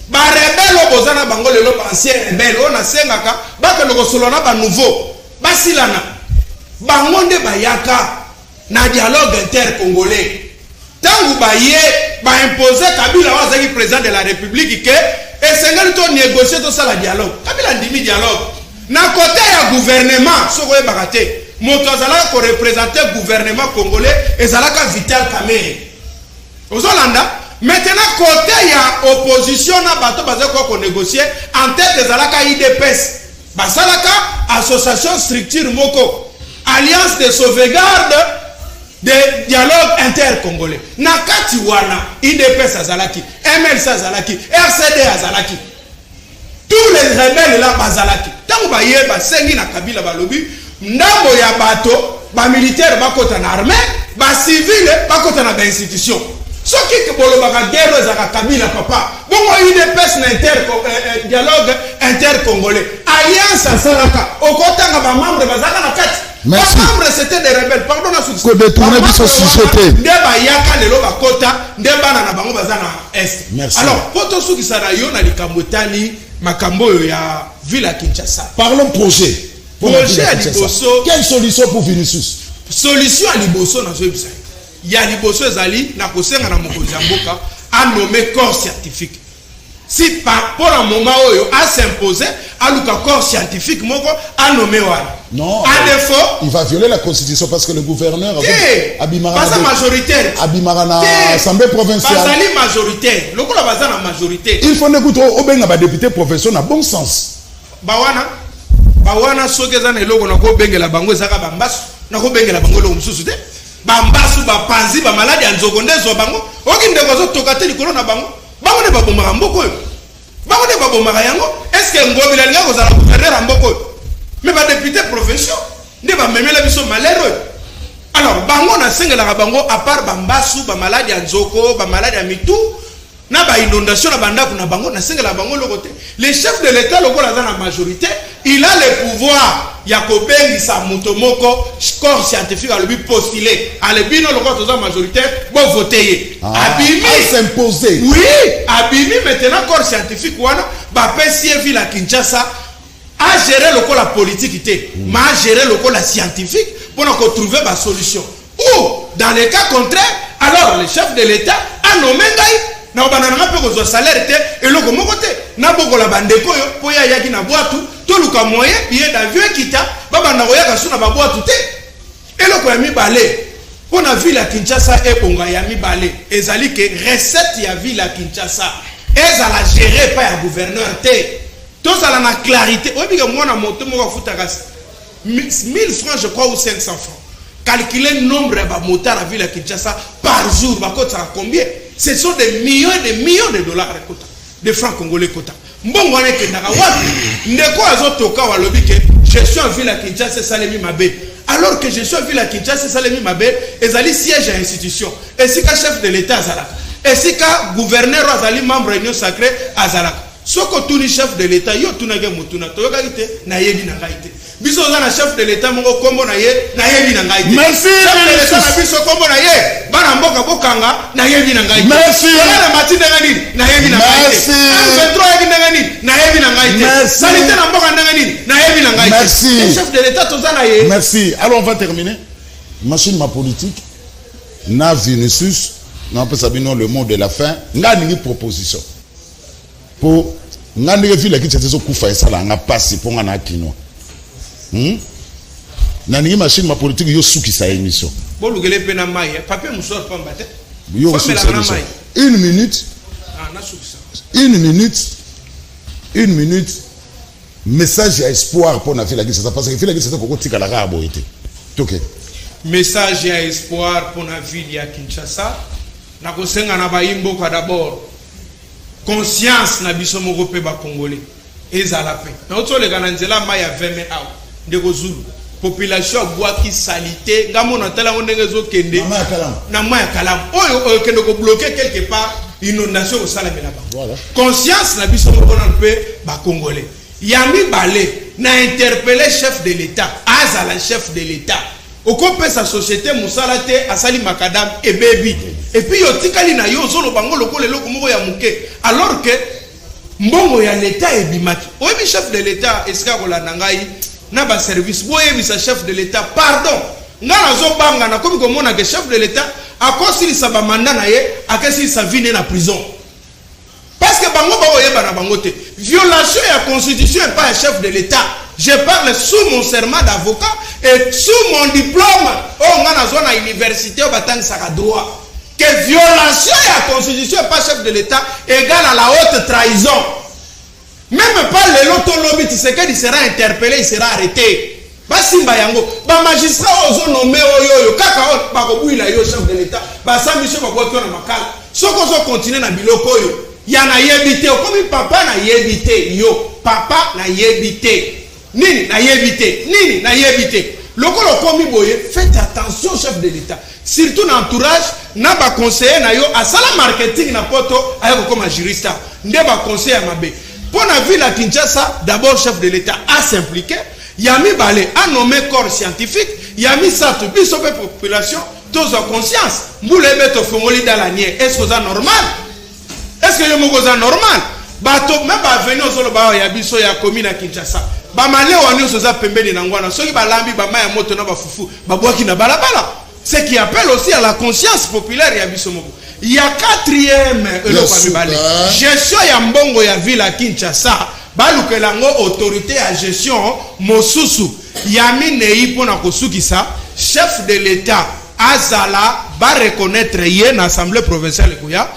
barebelles oyo boza na bango lelo, baancien rebelle oyo nasengaka bakende kosolola na banouveau, basilana bango nde bayaka na dialogue intercongolais. Ntango baye baimpose Kabila oyo azalaki président de la République ke esengeli tonégocie, tosala dialogue, Kabila ndimi dialogue. Na côté ya gouvernement, soki oyebaka te, moto azalaka koreprésente gouvernement congolais ezalaka Vital Kamerhe. Ozolanda? Maintenant, côté ya opposition na bato bazali koya konégocie, en tête ezalaka UDPS. Basalaka association, structure moko, Alliance de sauvegarde de dialogue intercongolais. Na kati wana UDPS azalaki, MLC azalaki, RCD azalaki, tous les rebelles là bazalaki. Ntango baye basengi na Kabila, balobi ndambo ya bato bamilitaire bakota na armée, bacivile bakota na bainstitution. Soki bolobaka guerre oyo ezalaka Kabila papa, bongo UDPS na dialogue intercongolais, alliance asalaka, okotanga bamembre bazalaka na kati? Bamembre, c'était des rebelles. Pardon, na
Kodétourner biso sujet te.
Nde bayaka lelo, bakota nde bana na bango baza na Est.
Merci.
Alors, po tosukisa na yo na likambo etali makambo oyo ya ville ya Kinshasa.
Parlons projet.
Projet ya liboso.
Quelle solution pour Vinicius?
Solution ya liboso nazoyebisa yo, ya liboso ezali na kosenga na mokonzi ya mboka anome corps scientifique. Si mpo na moment oyo asimpose, aluka corps scientifique moko, anome wana.
Non.
À défaut,
il va violer la constitution parce que le gouverneur
baza majoritaire.
Abimaka na assemblée provinciale.
Bazali majoritaire, lokola baza na majorité.
Il faut nekuta obenga badéputé provinciaux na bon sens.
Bawana, bawana, soki eza na eloko nakobengela bango, ezaka bambasu. Nakobengela bango eloko mosusu te. Bambasu, bapanzi, bamaladi ya nzoko nde ezwa bango. Oki ndeko azotoka te likolo na bango. Bango nde babomaka mboka oyo, bango nde babomaka yango. Est-ce Ngobila alinga kozala gouverneur ya mboka oyo? Mais badéputé provinciaux nde bamemela biso malheur oyo. Alors bango, nasengelaka bango, à part bambasu, bamaladi ya nzoko, bamaladi ya mitu na bainondation na bandako na bango, nasengelaka bango eloko te. Le chef de l'État, lokola aza na majorité, il a le pouvoir ya kobengisa moto moko, corps scientifique, alobi postule ale bino, lokola toza majoritaire, bovote ye. Abimi.
S'imposer.
Oui, abimi. Maintenant, corps scientifique wana bapesi ye ville ya Kinshasa, agere lokola politique te, ma agere lokola scientifique mpona kotrouver basolution. Ou dans le cas contraire, alors le chef de l'État anome ngai na kobanda nanga mpe kozwa salaire te, eloko moko te, nabokola bandeko oyo mpo ye ayaki na bwatu. Toluka moyen billet d'avion ekita, babanda koyaka su na babwatu te. Eloko ya mibale mpo na ville ya Kinshasa ebonga, ya mibale ezali ke recette ya ville ya Kinshasa ezala géré epai ya gouverneur te. Tozala na clarité. Oyebi ke mwana moto moko afutaka 1000 francs, je crois, ou 500 francs. Calculer nombre ya bamotard ya ville ya Kinshasa par jour, bakotisaka combien? Ce sont des millions et des millions de dollars ekota, de francs congolais ekota. Mbongo wana ekendaka wapi? Ndeko azotoka, alobi ke gestion ya ville ya Kinshasa esalemi mabe, alors que gestion ya ville ya Kinshasa esalemi mabe ezali siège ya institution, esika chef de l'État azalaka, esika gouverneur oyo azali membre ya Union sacrée azalaka. Soki otuni chef de l'Etat, yo otunaki motuna, toyokaki te, nayebi na ngai te. Biso oza na chef de l'Etat moko kombo na ye, nayebi na ngai te.
Merci,
Chef de l'Etat
Vinicius.
na biso kombo na ye, bana mboka bokanga, nayebi na ngai te.
Merci.
Tolala mati ndenge nini, nayebi na ngai te.
Merci.
M23 ayaki ndenge nini, nayebi na ngai te.
Merci.
Salite na mboka ndenge nini, nayebi na ngai te.
Merci.
Le chef de l'Etat toza na ye.
Merci. Alors on va terminer. Machine ma politique na Vinicius na pesa bino le mot de la fin. Nga ningi proposition. Po nga ndenge ville ya Kinshasa ezokufa esala nga pasi po nga na kinois. Na ningi machine ma politique yo sukisa émission.
Bolukele pe na mai, eh. Papier mouchoir pamba te.
Yo
Faut
sukisa
melaka na
émission.
mai.
Une minute.
Ah, na sukisa.
Une minute. Une minute. Message ya espoir pour la ville ya Kinshasa parce que ville ya Kinshasa koko tikala kaka boye te. Toke.
Message ya espoir pour la ville ya Kinshasa. Na kosenga na bayimboka d'abord conscience na biso moko pe ba Congolais ezala pe. Na otsoleka na nzela mai ya 20 mai awa ndeko Zulu population abwaki salité ngambo na tala ngo ndenge ezokende
Na mai ya Kalamu.
na mai ya Kalamu oyo okende ko bloquer quelque part inondation kosalamela bango.
Voilà.
Conscience na biso moko nanu pe ba Congolais. Ya mibale na interpeller chef de l'État, azala chef de l'État. Okopesa société musala te asali makadam ebebi. Et puis yo tikali na yo ozoloba ngo lokola eloko moko ya moke alors que mbongo ya l'État ebimaki. Oyebi chef de l'État esika kolanda ngai na ba service boyebisa chef de l'État pardon. Nga nazobanga nakomi komona ke chef de l'État akosilisa ba mandat na ye akesilisa vie na prison. Parce que bango ba oyeba na bango te. Violation ya constitution et pas chef de l'État. Je parle sous mon serment d'avocat et sous mon diplôme. Oh nga nazwa na université oyo batangisaka droit. Que violation ya constitution et pas chef de l'État égale à la haute trahison. Même pas lelo to lobi Tshisekedi sera interpellé, il sera arrêté. Basimba yango, ba magistrat ozo nommé oyo oyo kaka oyo bakobwila yo chef de l'État, basambi so babwaki yo na makala. Soko ozo continuer na biloko oyo ya na yebi te, okomi papa na yebi te, yo papa na yebi te. Nini na yebi te, nini na yebi te. Lokolo okomi boye, faites attention chef de l'État. Surtout na entourage, na ba conseiller na yo asala marketing na poto aya kokoma juriste nde ba conseiller ya mabe. Pour la ville à Kinshasa, d'abord chef de l'État a s'impliqué, ya mibale a nommé corps scientifique, ya misato biso pe population tozwa conscience. Mbula ebeto fongoli dans la nier, est-ce que ça normal? Est-ce que yo moko za normal? Bato même ba venir ozoloba ya biso ya commune à Kinshasa. Ba malewa nyonso za pembeni na ngwana, soki balambi ba maya moto na ba fufu, babwaki na balabala. Ce qui appelle aussi à la conscience populaire ya biso moko. Il y a quatrième eloko ya mibale. Gestion ya mbongo ya ville à Kinshasa, balukela yango autorité ya gestion mosusu ya minei mpona kosukisa chef de l'État azala ba reconnaître ye na assemblée provinciale ekoya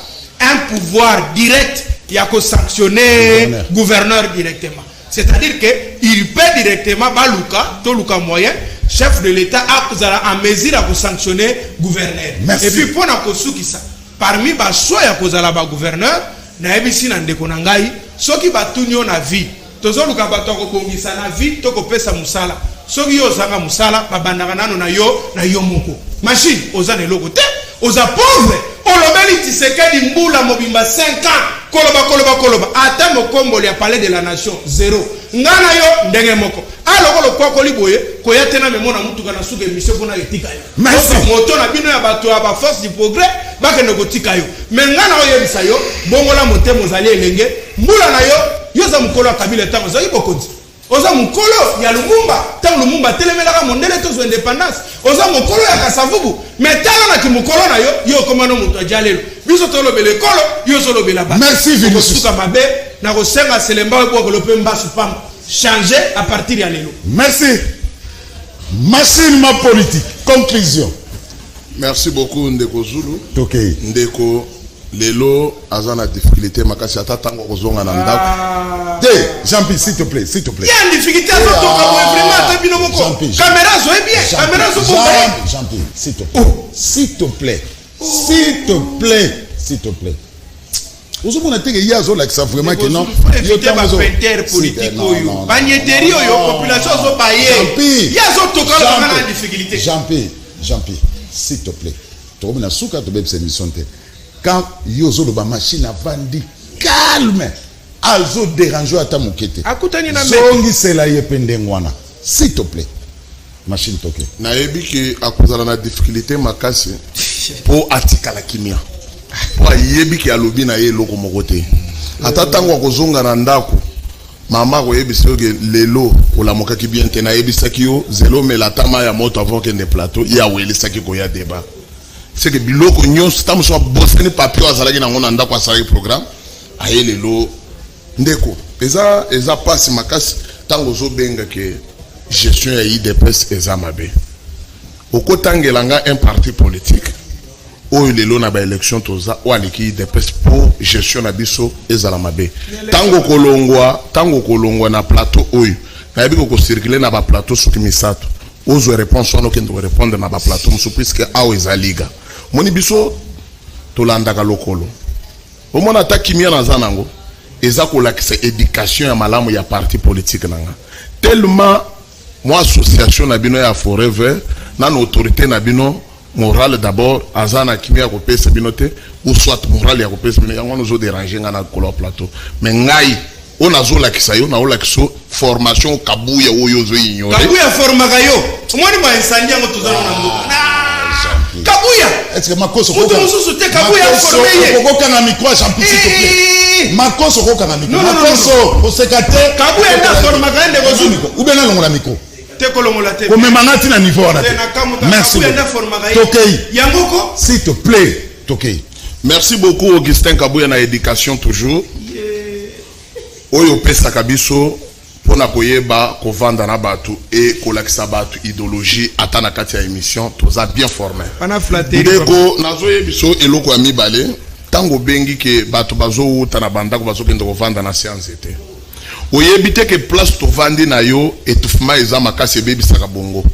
un pouvoir direct ya ko sanctionner gouverneur directement. C'est-à-dire que il peut directement baluka toluka moyen chef de l'État azala en mesure ya ko sanctionner gouverneur.
Merci.
Et puis mpona kosukisa parmi ba choix ya kozala ba gouverneur nayebisi na ndeko na ngai soki batuni yo na vie tozoluka bato ya kobongisa na vie to kopesa mosala. Soki yo ozanga mosala babandaka nano na yo na yo moko. Machine oza na eloko te, oza pauvre, olobeli Tshisekedi mbula mobimba 5 ans koloba koloba koloba ata mokomboli ya palais de la nation zéro. Nga na yo ndenge moko. Aloko lokwakoli boye koya te na memo na mutuka na suka émission mpona etika yo.
Merci.
Donc, moto na bino ya bato ya ba force du progrès bakende kotika yo. Mais nga na oyebisa yo bongola motema ozali elenge mbula na yo yo oza mokolo ya Kabila ntango ozali bokonzi. Oza mokolo ya Lumumba ntango Lumumba atelemelaka mondele tozwa indépendance. Oza mokolo ya Kasavubu mais tala na kimokolo na yo yo okoma no moto aja lelo. Biso tolobela ekolo yo ozolobela bato.
Merci, Vinicius.
Okosuka mabe na kosenga Selemba oyo bwakolo mpe mbasu pamba. Changer à partir ya lelo.
Merci. Machine ma politique. Conclusion.
Merci beaucoup Ndeko Zulu.
Tokei.
Ndeko lelo aza na difficulté makasi ata tango kozonga na ndako.
Te, Jean-Pierre, s'il te plaît, s'il te plaît.
Il y a une difficulté azotoka boye vraiment ata bino moko.
Jean-Pierre,
Caméra zoye bien, caméra zo bomba ye.
Jean-Pierre, s'il te plaît. S'il te plaît. S'il te plaît, s'il te plaît. Ozomona te ke ye azolakisa vraiment ke non.
Yo ba peinture politique oyo. Ba nieteri oyo population azoba ye.
Jean-Pierre.
Ye azotoka lokola na difficulté.
Jean-Pierre, Jean-Pierre, s'il te plaît. Tokomi na suka tobebisa émission te. Quand yo ozoloba machine avandi calme. Azo déranger ata moke te.
Akutani na
Zongisela ye pe ndenge wana. S'il te plaît. Machine toke.
Nayebi ke akozala na difficulté makasi mpo atikala kimia, mpo ayebi ke alobi na ye eloko moko te. Ata ntango akozonga na ndako, mama akoyebisa yo ke lelo olamukaki bien te, nayebisaki yo zela omela ata mai ya moto avant okende plateau. Ye awelisaki koya débat, c'est que biloko nyonso, ntango mosusu abosani papier oyo azalaki nango na ndako, asalaki programme, aye lelo. Ndeko, eza mpasi makasi ntango ozobenga ke gestion ya UDPS eza mabe. Okotangela nga un parti politique oyo lelo na baélection toza, oyo aleki UDPS mpo gestion na biso ezala mabe? Ntango kolongwa na plateau oyo, nayebi kokocircule na baplateau soki misato, ozwa réponse wana, okende korépondre na baplateau mosusu, puisque awa eza liga. Moni biso tolandaka lokolo. Omona, ata kimia naza nango, eza kolakisa éducation ya malamu ya parti politique na nga. Tellement mwa association na bino ya Forever, nano autorité na bino morale d'abord aza na kimia ya kopesa bino te, ou soit morale ya kopesa bino, yango wana ozodérange nga na likolo ya plateau. Mais ngai oyo nazolakisa yo, naolakisa yo formation Kabuya oyo ozoignore.
Kabuya formaka yo. Omoni baincendie yango toza na mboka. Kabuya.
Est-ce que Makoso
Moto mosusu te, Kabuya aforme ye.
Okokanga micro, Jean-Pierre, s'il te plaît. Makoso, okokanga micro.
Non, non, non.
Makoso, oseka te.
Kabuya nde aformaka ye, ndeko Zulu.
Ou bien nalongola micro?
Te, kolongola te.
Komema nga ntina niveau wana
te.
Te.
Na kamuta.
Merci.
Kabuya nde aformaka ye.
Tokei.
Yango ko.
S'il te plaît, tokei.
Merci beaucoup, Augustin Kabuya, na éducation toujours oyo opesaka biso mpona koyeba kovanda na bato e kolakisa bato idéologie. Ata na kati ya émission, toza bien formé.
Wana flatterie.
Ndeko, nazoyebi so eloko ya mibale. Ntango obengi ke bato bazowuta na bandako, bazokende kovanda na se ya nzete, oyebi te ke place tovandi na yo, étouffement eza makasi, ebebisaka bongo.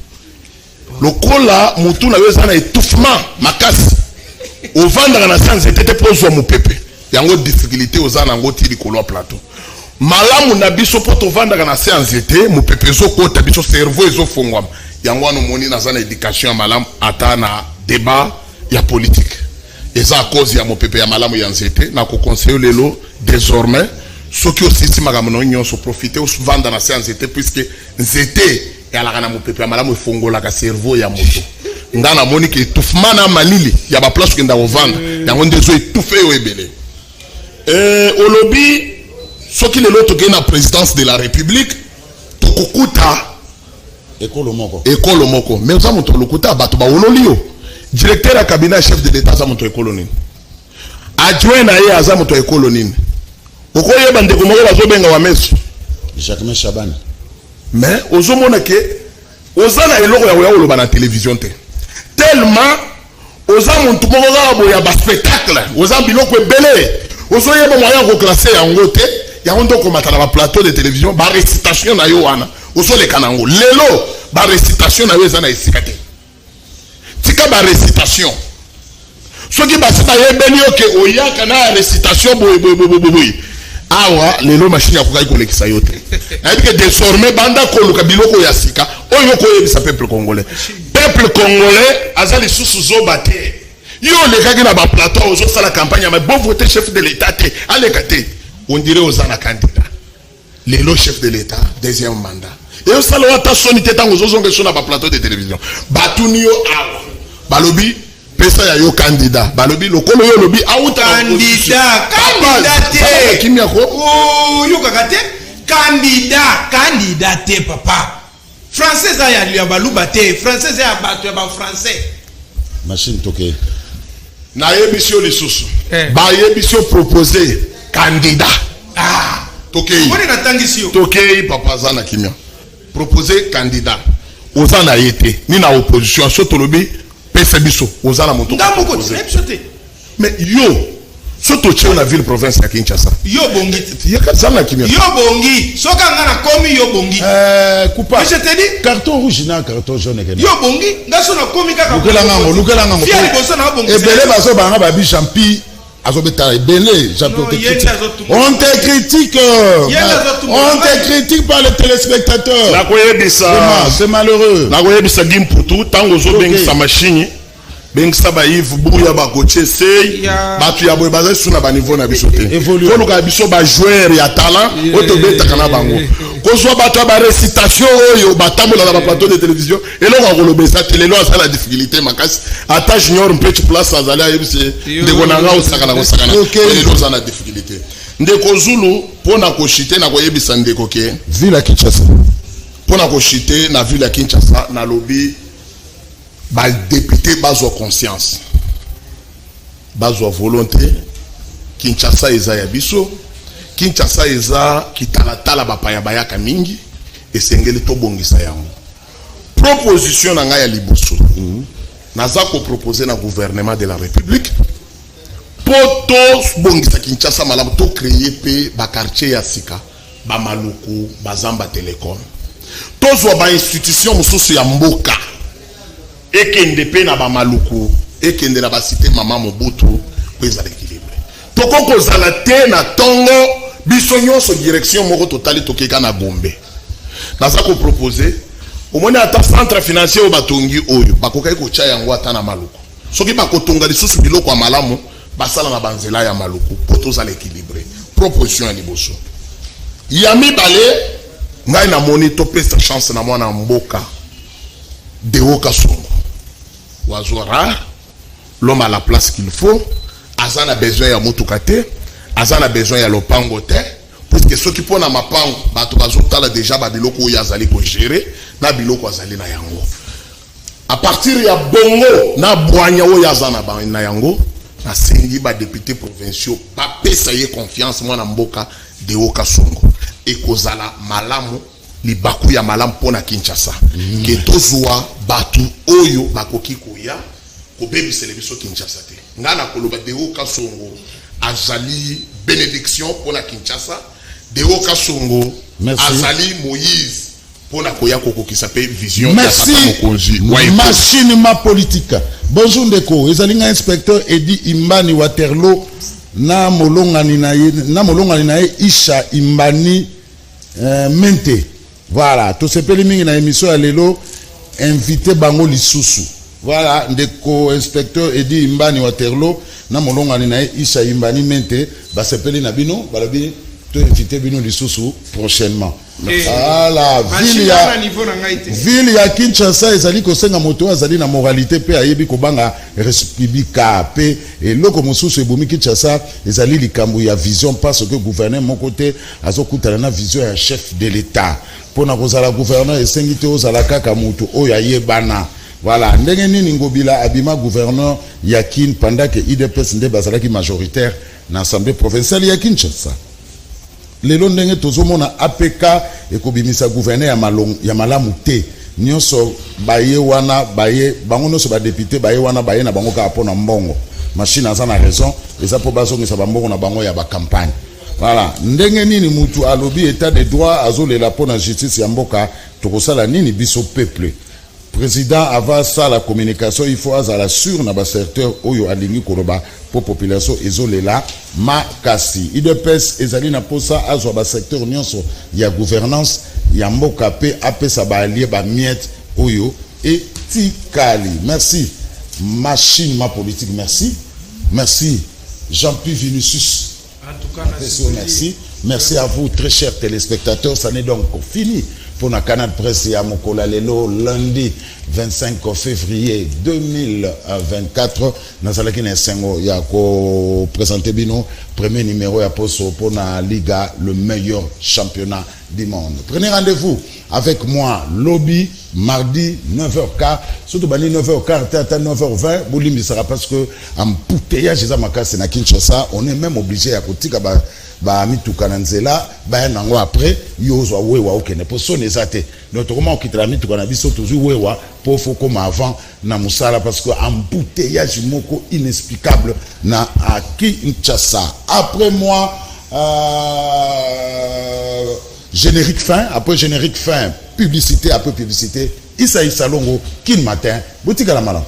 Lokola motu na yo eza na étouffement makasi, ovandaka na se ya nzete te mpo ozwa mopepe. Yango difficulté oza nango ti likolo ya plateau. Malamu na biso mpo tovandaka na se ya nzete, mopepe ezokota biso, cerveau ezofongwama. Yango wana omoni naza na éducation ya malamu ata na débat ya politique, eza à cause ya mopepe ya malamu ya nzete. Nakoconseille lelo, désormais, soki osisi makambo na yo nyonso, profite ovanda na se ya nzete, puisque nzete eyalaka na mopepe ya malamu, efongolaka cerveau ya moto. Nga namoni ke étouffement na malili ya baplace okenda kovanda, yango nde ezo étouffe yo ebele. Olobi soki lelo tokei na présidence de la République, tokokuta
ekolo moko.
Ekolo moko. Mais oza moto lokuta. Bato bawololi yo. Directeur ya cabinet ya chef de l'État aza moto ya ekolo nini? Adjoint na ye aza moto ya ekolo nini? Okoyeba ndeko moko bazobenga wa meso?
Jacquemain Shabani.
Mais ozomona ke oza na eloko ya koya koloba na télévision te, tellement oza motu moko kaka boye ya baspectacle. Oza biloko ebele, ozoyeba moyen ya koclasser yango te. Yango nde okomata na baplateau de télévision, barécitation na yo wana ozoleka nango. Lelo barécitation na yo eza na esika te. Tika barécitation. Soki basi bayebeli yo ke oyaka na ya récitation boye boye boye boye boye, awa lelo machine akokaki kolekisa yo te. Nayebi ke désormais banda koluka biloko ya sika oyo okoyebisa peuple congolais. Peuple congolais aza lisusu zoba te. Yo olekaki na baplateau, ozosala campagne ya bovote chef de l'État te, aleka te. On dirait oza na candidat lelo chef de l'État, deuxième mandat. Eyosala oyo ata soni te. Ntango ozozonga eso na baplateau de télévision, batuni yo awa, balobi pesa ya yo candidat. Balobi lokolo yo olobi auta na opposition.
Candidat, candidat te.
Papa, kimia ko.
Oh, yokaka te. Candidat, candidat te, papa. Français eza ya baluba te, français eza ya bato ya bafrançais.
Machine toke.
Nayebisi yo lisusu.
Eh.
Bayebisi yo propose candidat.
Ah.
Tokei.
Moni natangisi yo.
Tokei, papa aza na kimia. Propose candidat, oza na ye te, ni na opposition. So tolobi pesa biso, oza na moto
Nga moko
kopropose.
te, biso te.
Mais yo, so totie yo na ville province ya Kinshasa,
Yo bongi te.
Yaka, zala na kimia.
Yo bongi. Soki nga nakomi, yo bongi.
Coupa.
Mais je te dis.
Carton rouge na carton jaune ekende.
Yo bongi. Nga so nakomi kaka.
Lukela ngango, lukela ngango.
Fia liboso na bongi.
Ebele bazobanga babi Jean-Pi azobeta ebele. Jean-Pi, on te
Non, ye nde
critique.
azotumba.
On te critique.
Ye nde azotumba.
On te critique par les téléspectateurs.
Nakoyebisa.
Vraiment, c'est malheureux.
Nakoyebisa Gimputu, ntango ozobengisa
Ok.
machine. Bengisa ba Yves Buya, ba Gauthier Sey, bato ya boye bazali su na baniveau na biso te. Toluka biso bajoueur ya talent oyo tobetaka na bango. Kozwa bato ya barécitation oyo batambola na baplateau de télévision, eloko ya koloba eza te. Lelo aza na difficulté makasi. Ata Junior Mpeti place azali, ayebisi ndeko na nga osakana kosakana. Lelo oza na difficulté, ndeko Zulu. Mpo na koshite na koyebisa ndeko ke
ville ya Kinshasa.
Mpo na koshite na ville ya Kinshasa, nalobi badéputé bazwa conscience, bazwa volonté. Kinshasa eza ya biso. Kinshasa eza kitalatala, bapaya bayaka mingi, esengeli tobongisa yango. Proposition na ngai ya liboso, naza kopropose na gouvernement de la République, mpo tobongisa Kinshasa malamu, tocréer mpe baquartier ya sika, Bamaluku, Bazamba, Telecom. Tozwa bainstitution mosusu ya mboka, ekende mpe na Bamaluku, ekende na bacité Mama Mobutu, mpo ezala équilibre. Tokoki kozala te na ntongo biso nyonso direction moko, totali tokeka na Gombe. Naza kopropose, omoni ata centre financier oyo batongi oyo, bakokaki kotya yango ata na Maluku. Soki bakotonga lisusu biloko ya malamu, basala na banzela ya Maluku mpo tozala équilibré. Proposition ya liboso. Ya mibale, ngai namoni topesa chance na mwana mboka Deo Kasongo, oiseau rare, l'homme à la place qu'il faut. Aza na besoin ya motuka te, aza na besoin ya lopango te, puisque soki mpo na mapango, bato bazotala déjà babiloko oyo azali kogérer na biloko azali na yango. À partir ya bongo na bwanya oyo aza na yango, nasengi badéputé provinciaux bapesa ye confiance. Mwana mboka Deo Kasongo, ekozala malamu, libaku ya malamu mpo na Kinshasa, ke tozwa bato oyo bakoki koya kobebisela biso Kinshasa te. Ngai nakoloba Deo Kasongo azali bénédiction mpo na Kinshasa. Deo Kasongo
Merci.
azali Moïse mpo na koya kokokisa mpe vision ya
Merci.
tata mokonzi wa ekolo.
Machine ma politique. Bonjour ndeko, ezali nga inspecteur Edi Imbani Waterloo na molongani na ye, na molongani na ye Isha Imbani Mente. Voilà, tosepeli mingi na émission ya lelo, invité bango lisusu. Voilà, ndeko inspecteur Edi Imbani Waterloo na molongani na ye Isha Imbani Mente basepeli na bino, balobi to invité bino lisusu prochainement. Voilà, ville ya
na niveau na ngai te.
Ville ya Kinshasa ezali kosenga moto oyo azali na moralité mpe ayebi kobanga respublika. Mpe eloko mosusu ebomi Kinshasa ezali likambo ya vision, parce que gouverneur moko te azokutana na vision ya chef de l'État. Mpo na kozala gouverneur, esengi te ozala kaka moto oyo ayebana. Voilà ndenge nini Ngobila abima gouverneur ya Kin pendant que UDPS nde bazalaki majoritaire na assemblée provinciale ya Kinshasa. Lelo ndenge tozomona APK ekobimisa gouverneur ya malamu te. Nyonso baye wana, baye bango nyonso badéputé baye wana, baye na bango kaka mpo na mbongo. Machine aza na raison, eza mpo bazongisa bambongo na bango ya bacampagne. Voilà ndenge nini mutu alobi état de droit, azolela mpo na justice ya mboka. Tokosala nini biso peuple? Président ava asala communication, il faut azala sûr na basecteur oyo alingi koloba, mpo population ezolela makasi. UDPS ezali na mposa azwa basecteur nyonso ya gouvernance ya mboka mpe apesa baallié bamiettes oyo etikali. Merci Machine ma politique, merci, merci Jean-Pierre Vinicius.
En tout cas,
Merci, merci. Merci à vous, très chers téléspectateurs. Ça n'est donc fini pour la Canal Presse ya mokolo ya lelo, lundi 25 février 2024. Nazalaki na esengo ya ko présenter bino premier numéro ya poso pour la Liga, le meilleur championnat du monde. Prenez rendez-vous avec moi lobi, mardi, 9h15. Surtout bani 9h15, ata 9h20, bolimbisaka parce que embouteillage eza makasi na Kinshasa, on est même obligé ya kotika ba bamituka na nzela, baya nango après yo ozwa wewa okende, mpo soni eza te. Donc tokoma kokitela mituka na biso, tozwi wewa mpo faut koma avant na mosala, parce que embouteillage moko inexplicable na Kinshasa. Après moi, générique fin, après générique fin, publicité, après publicité, Isaï Salongo, Kin Matin. Botikala malamu.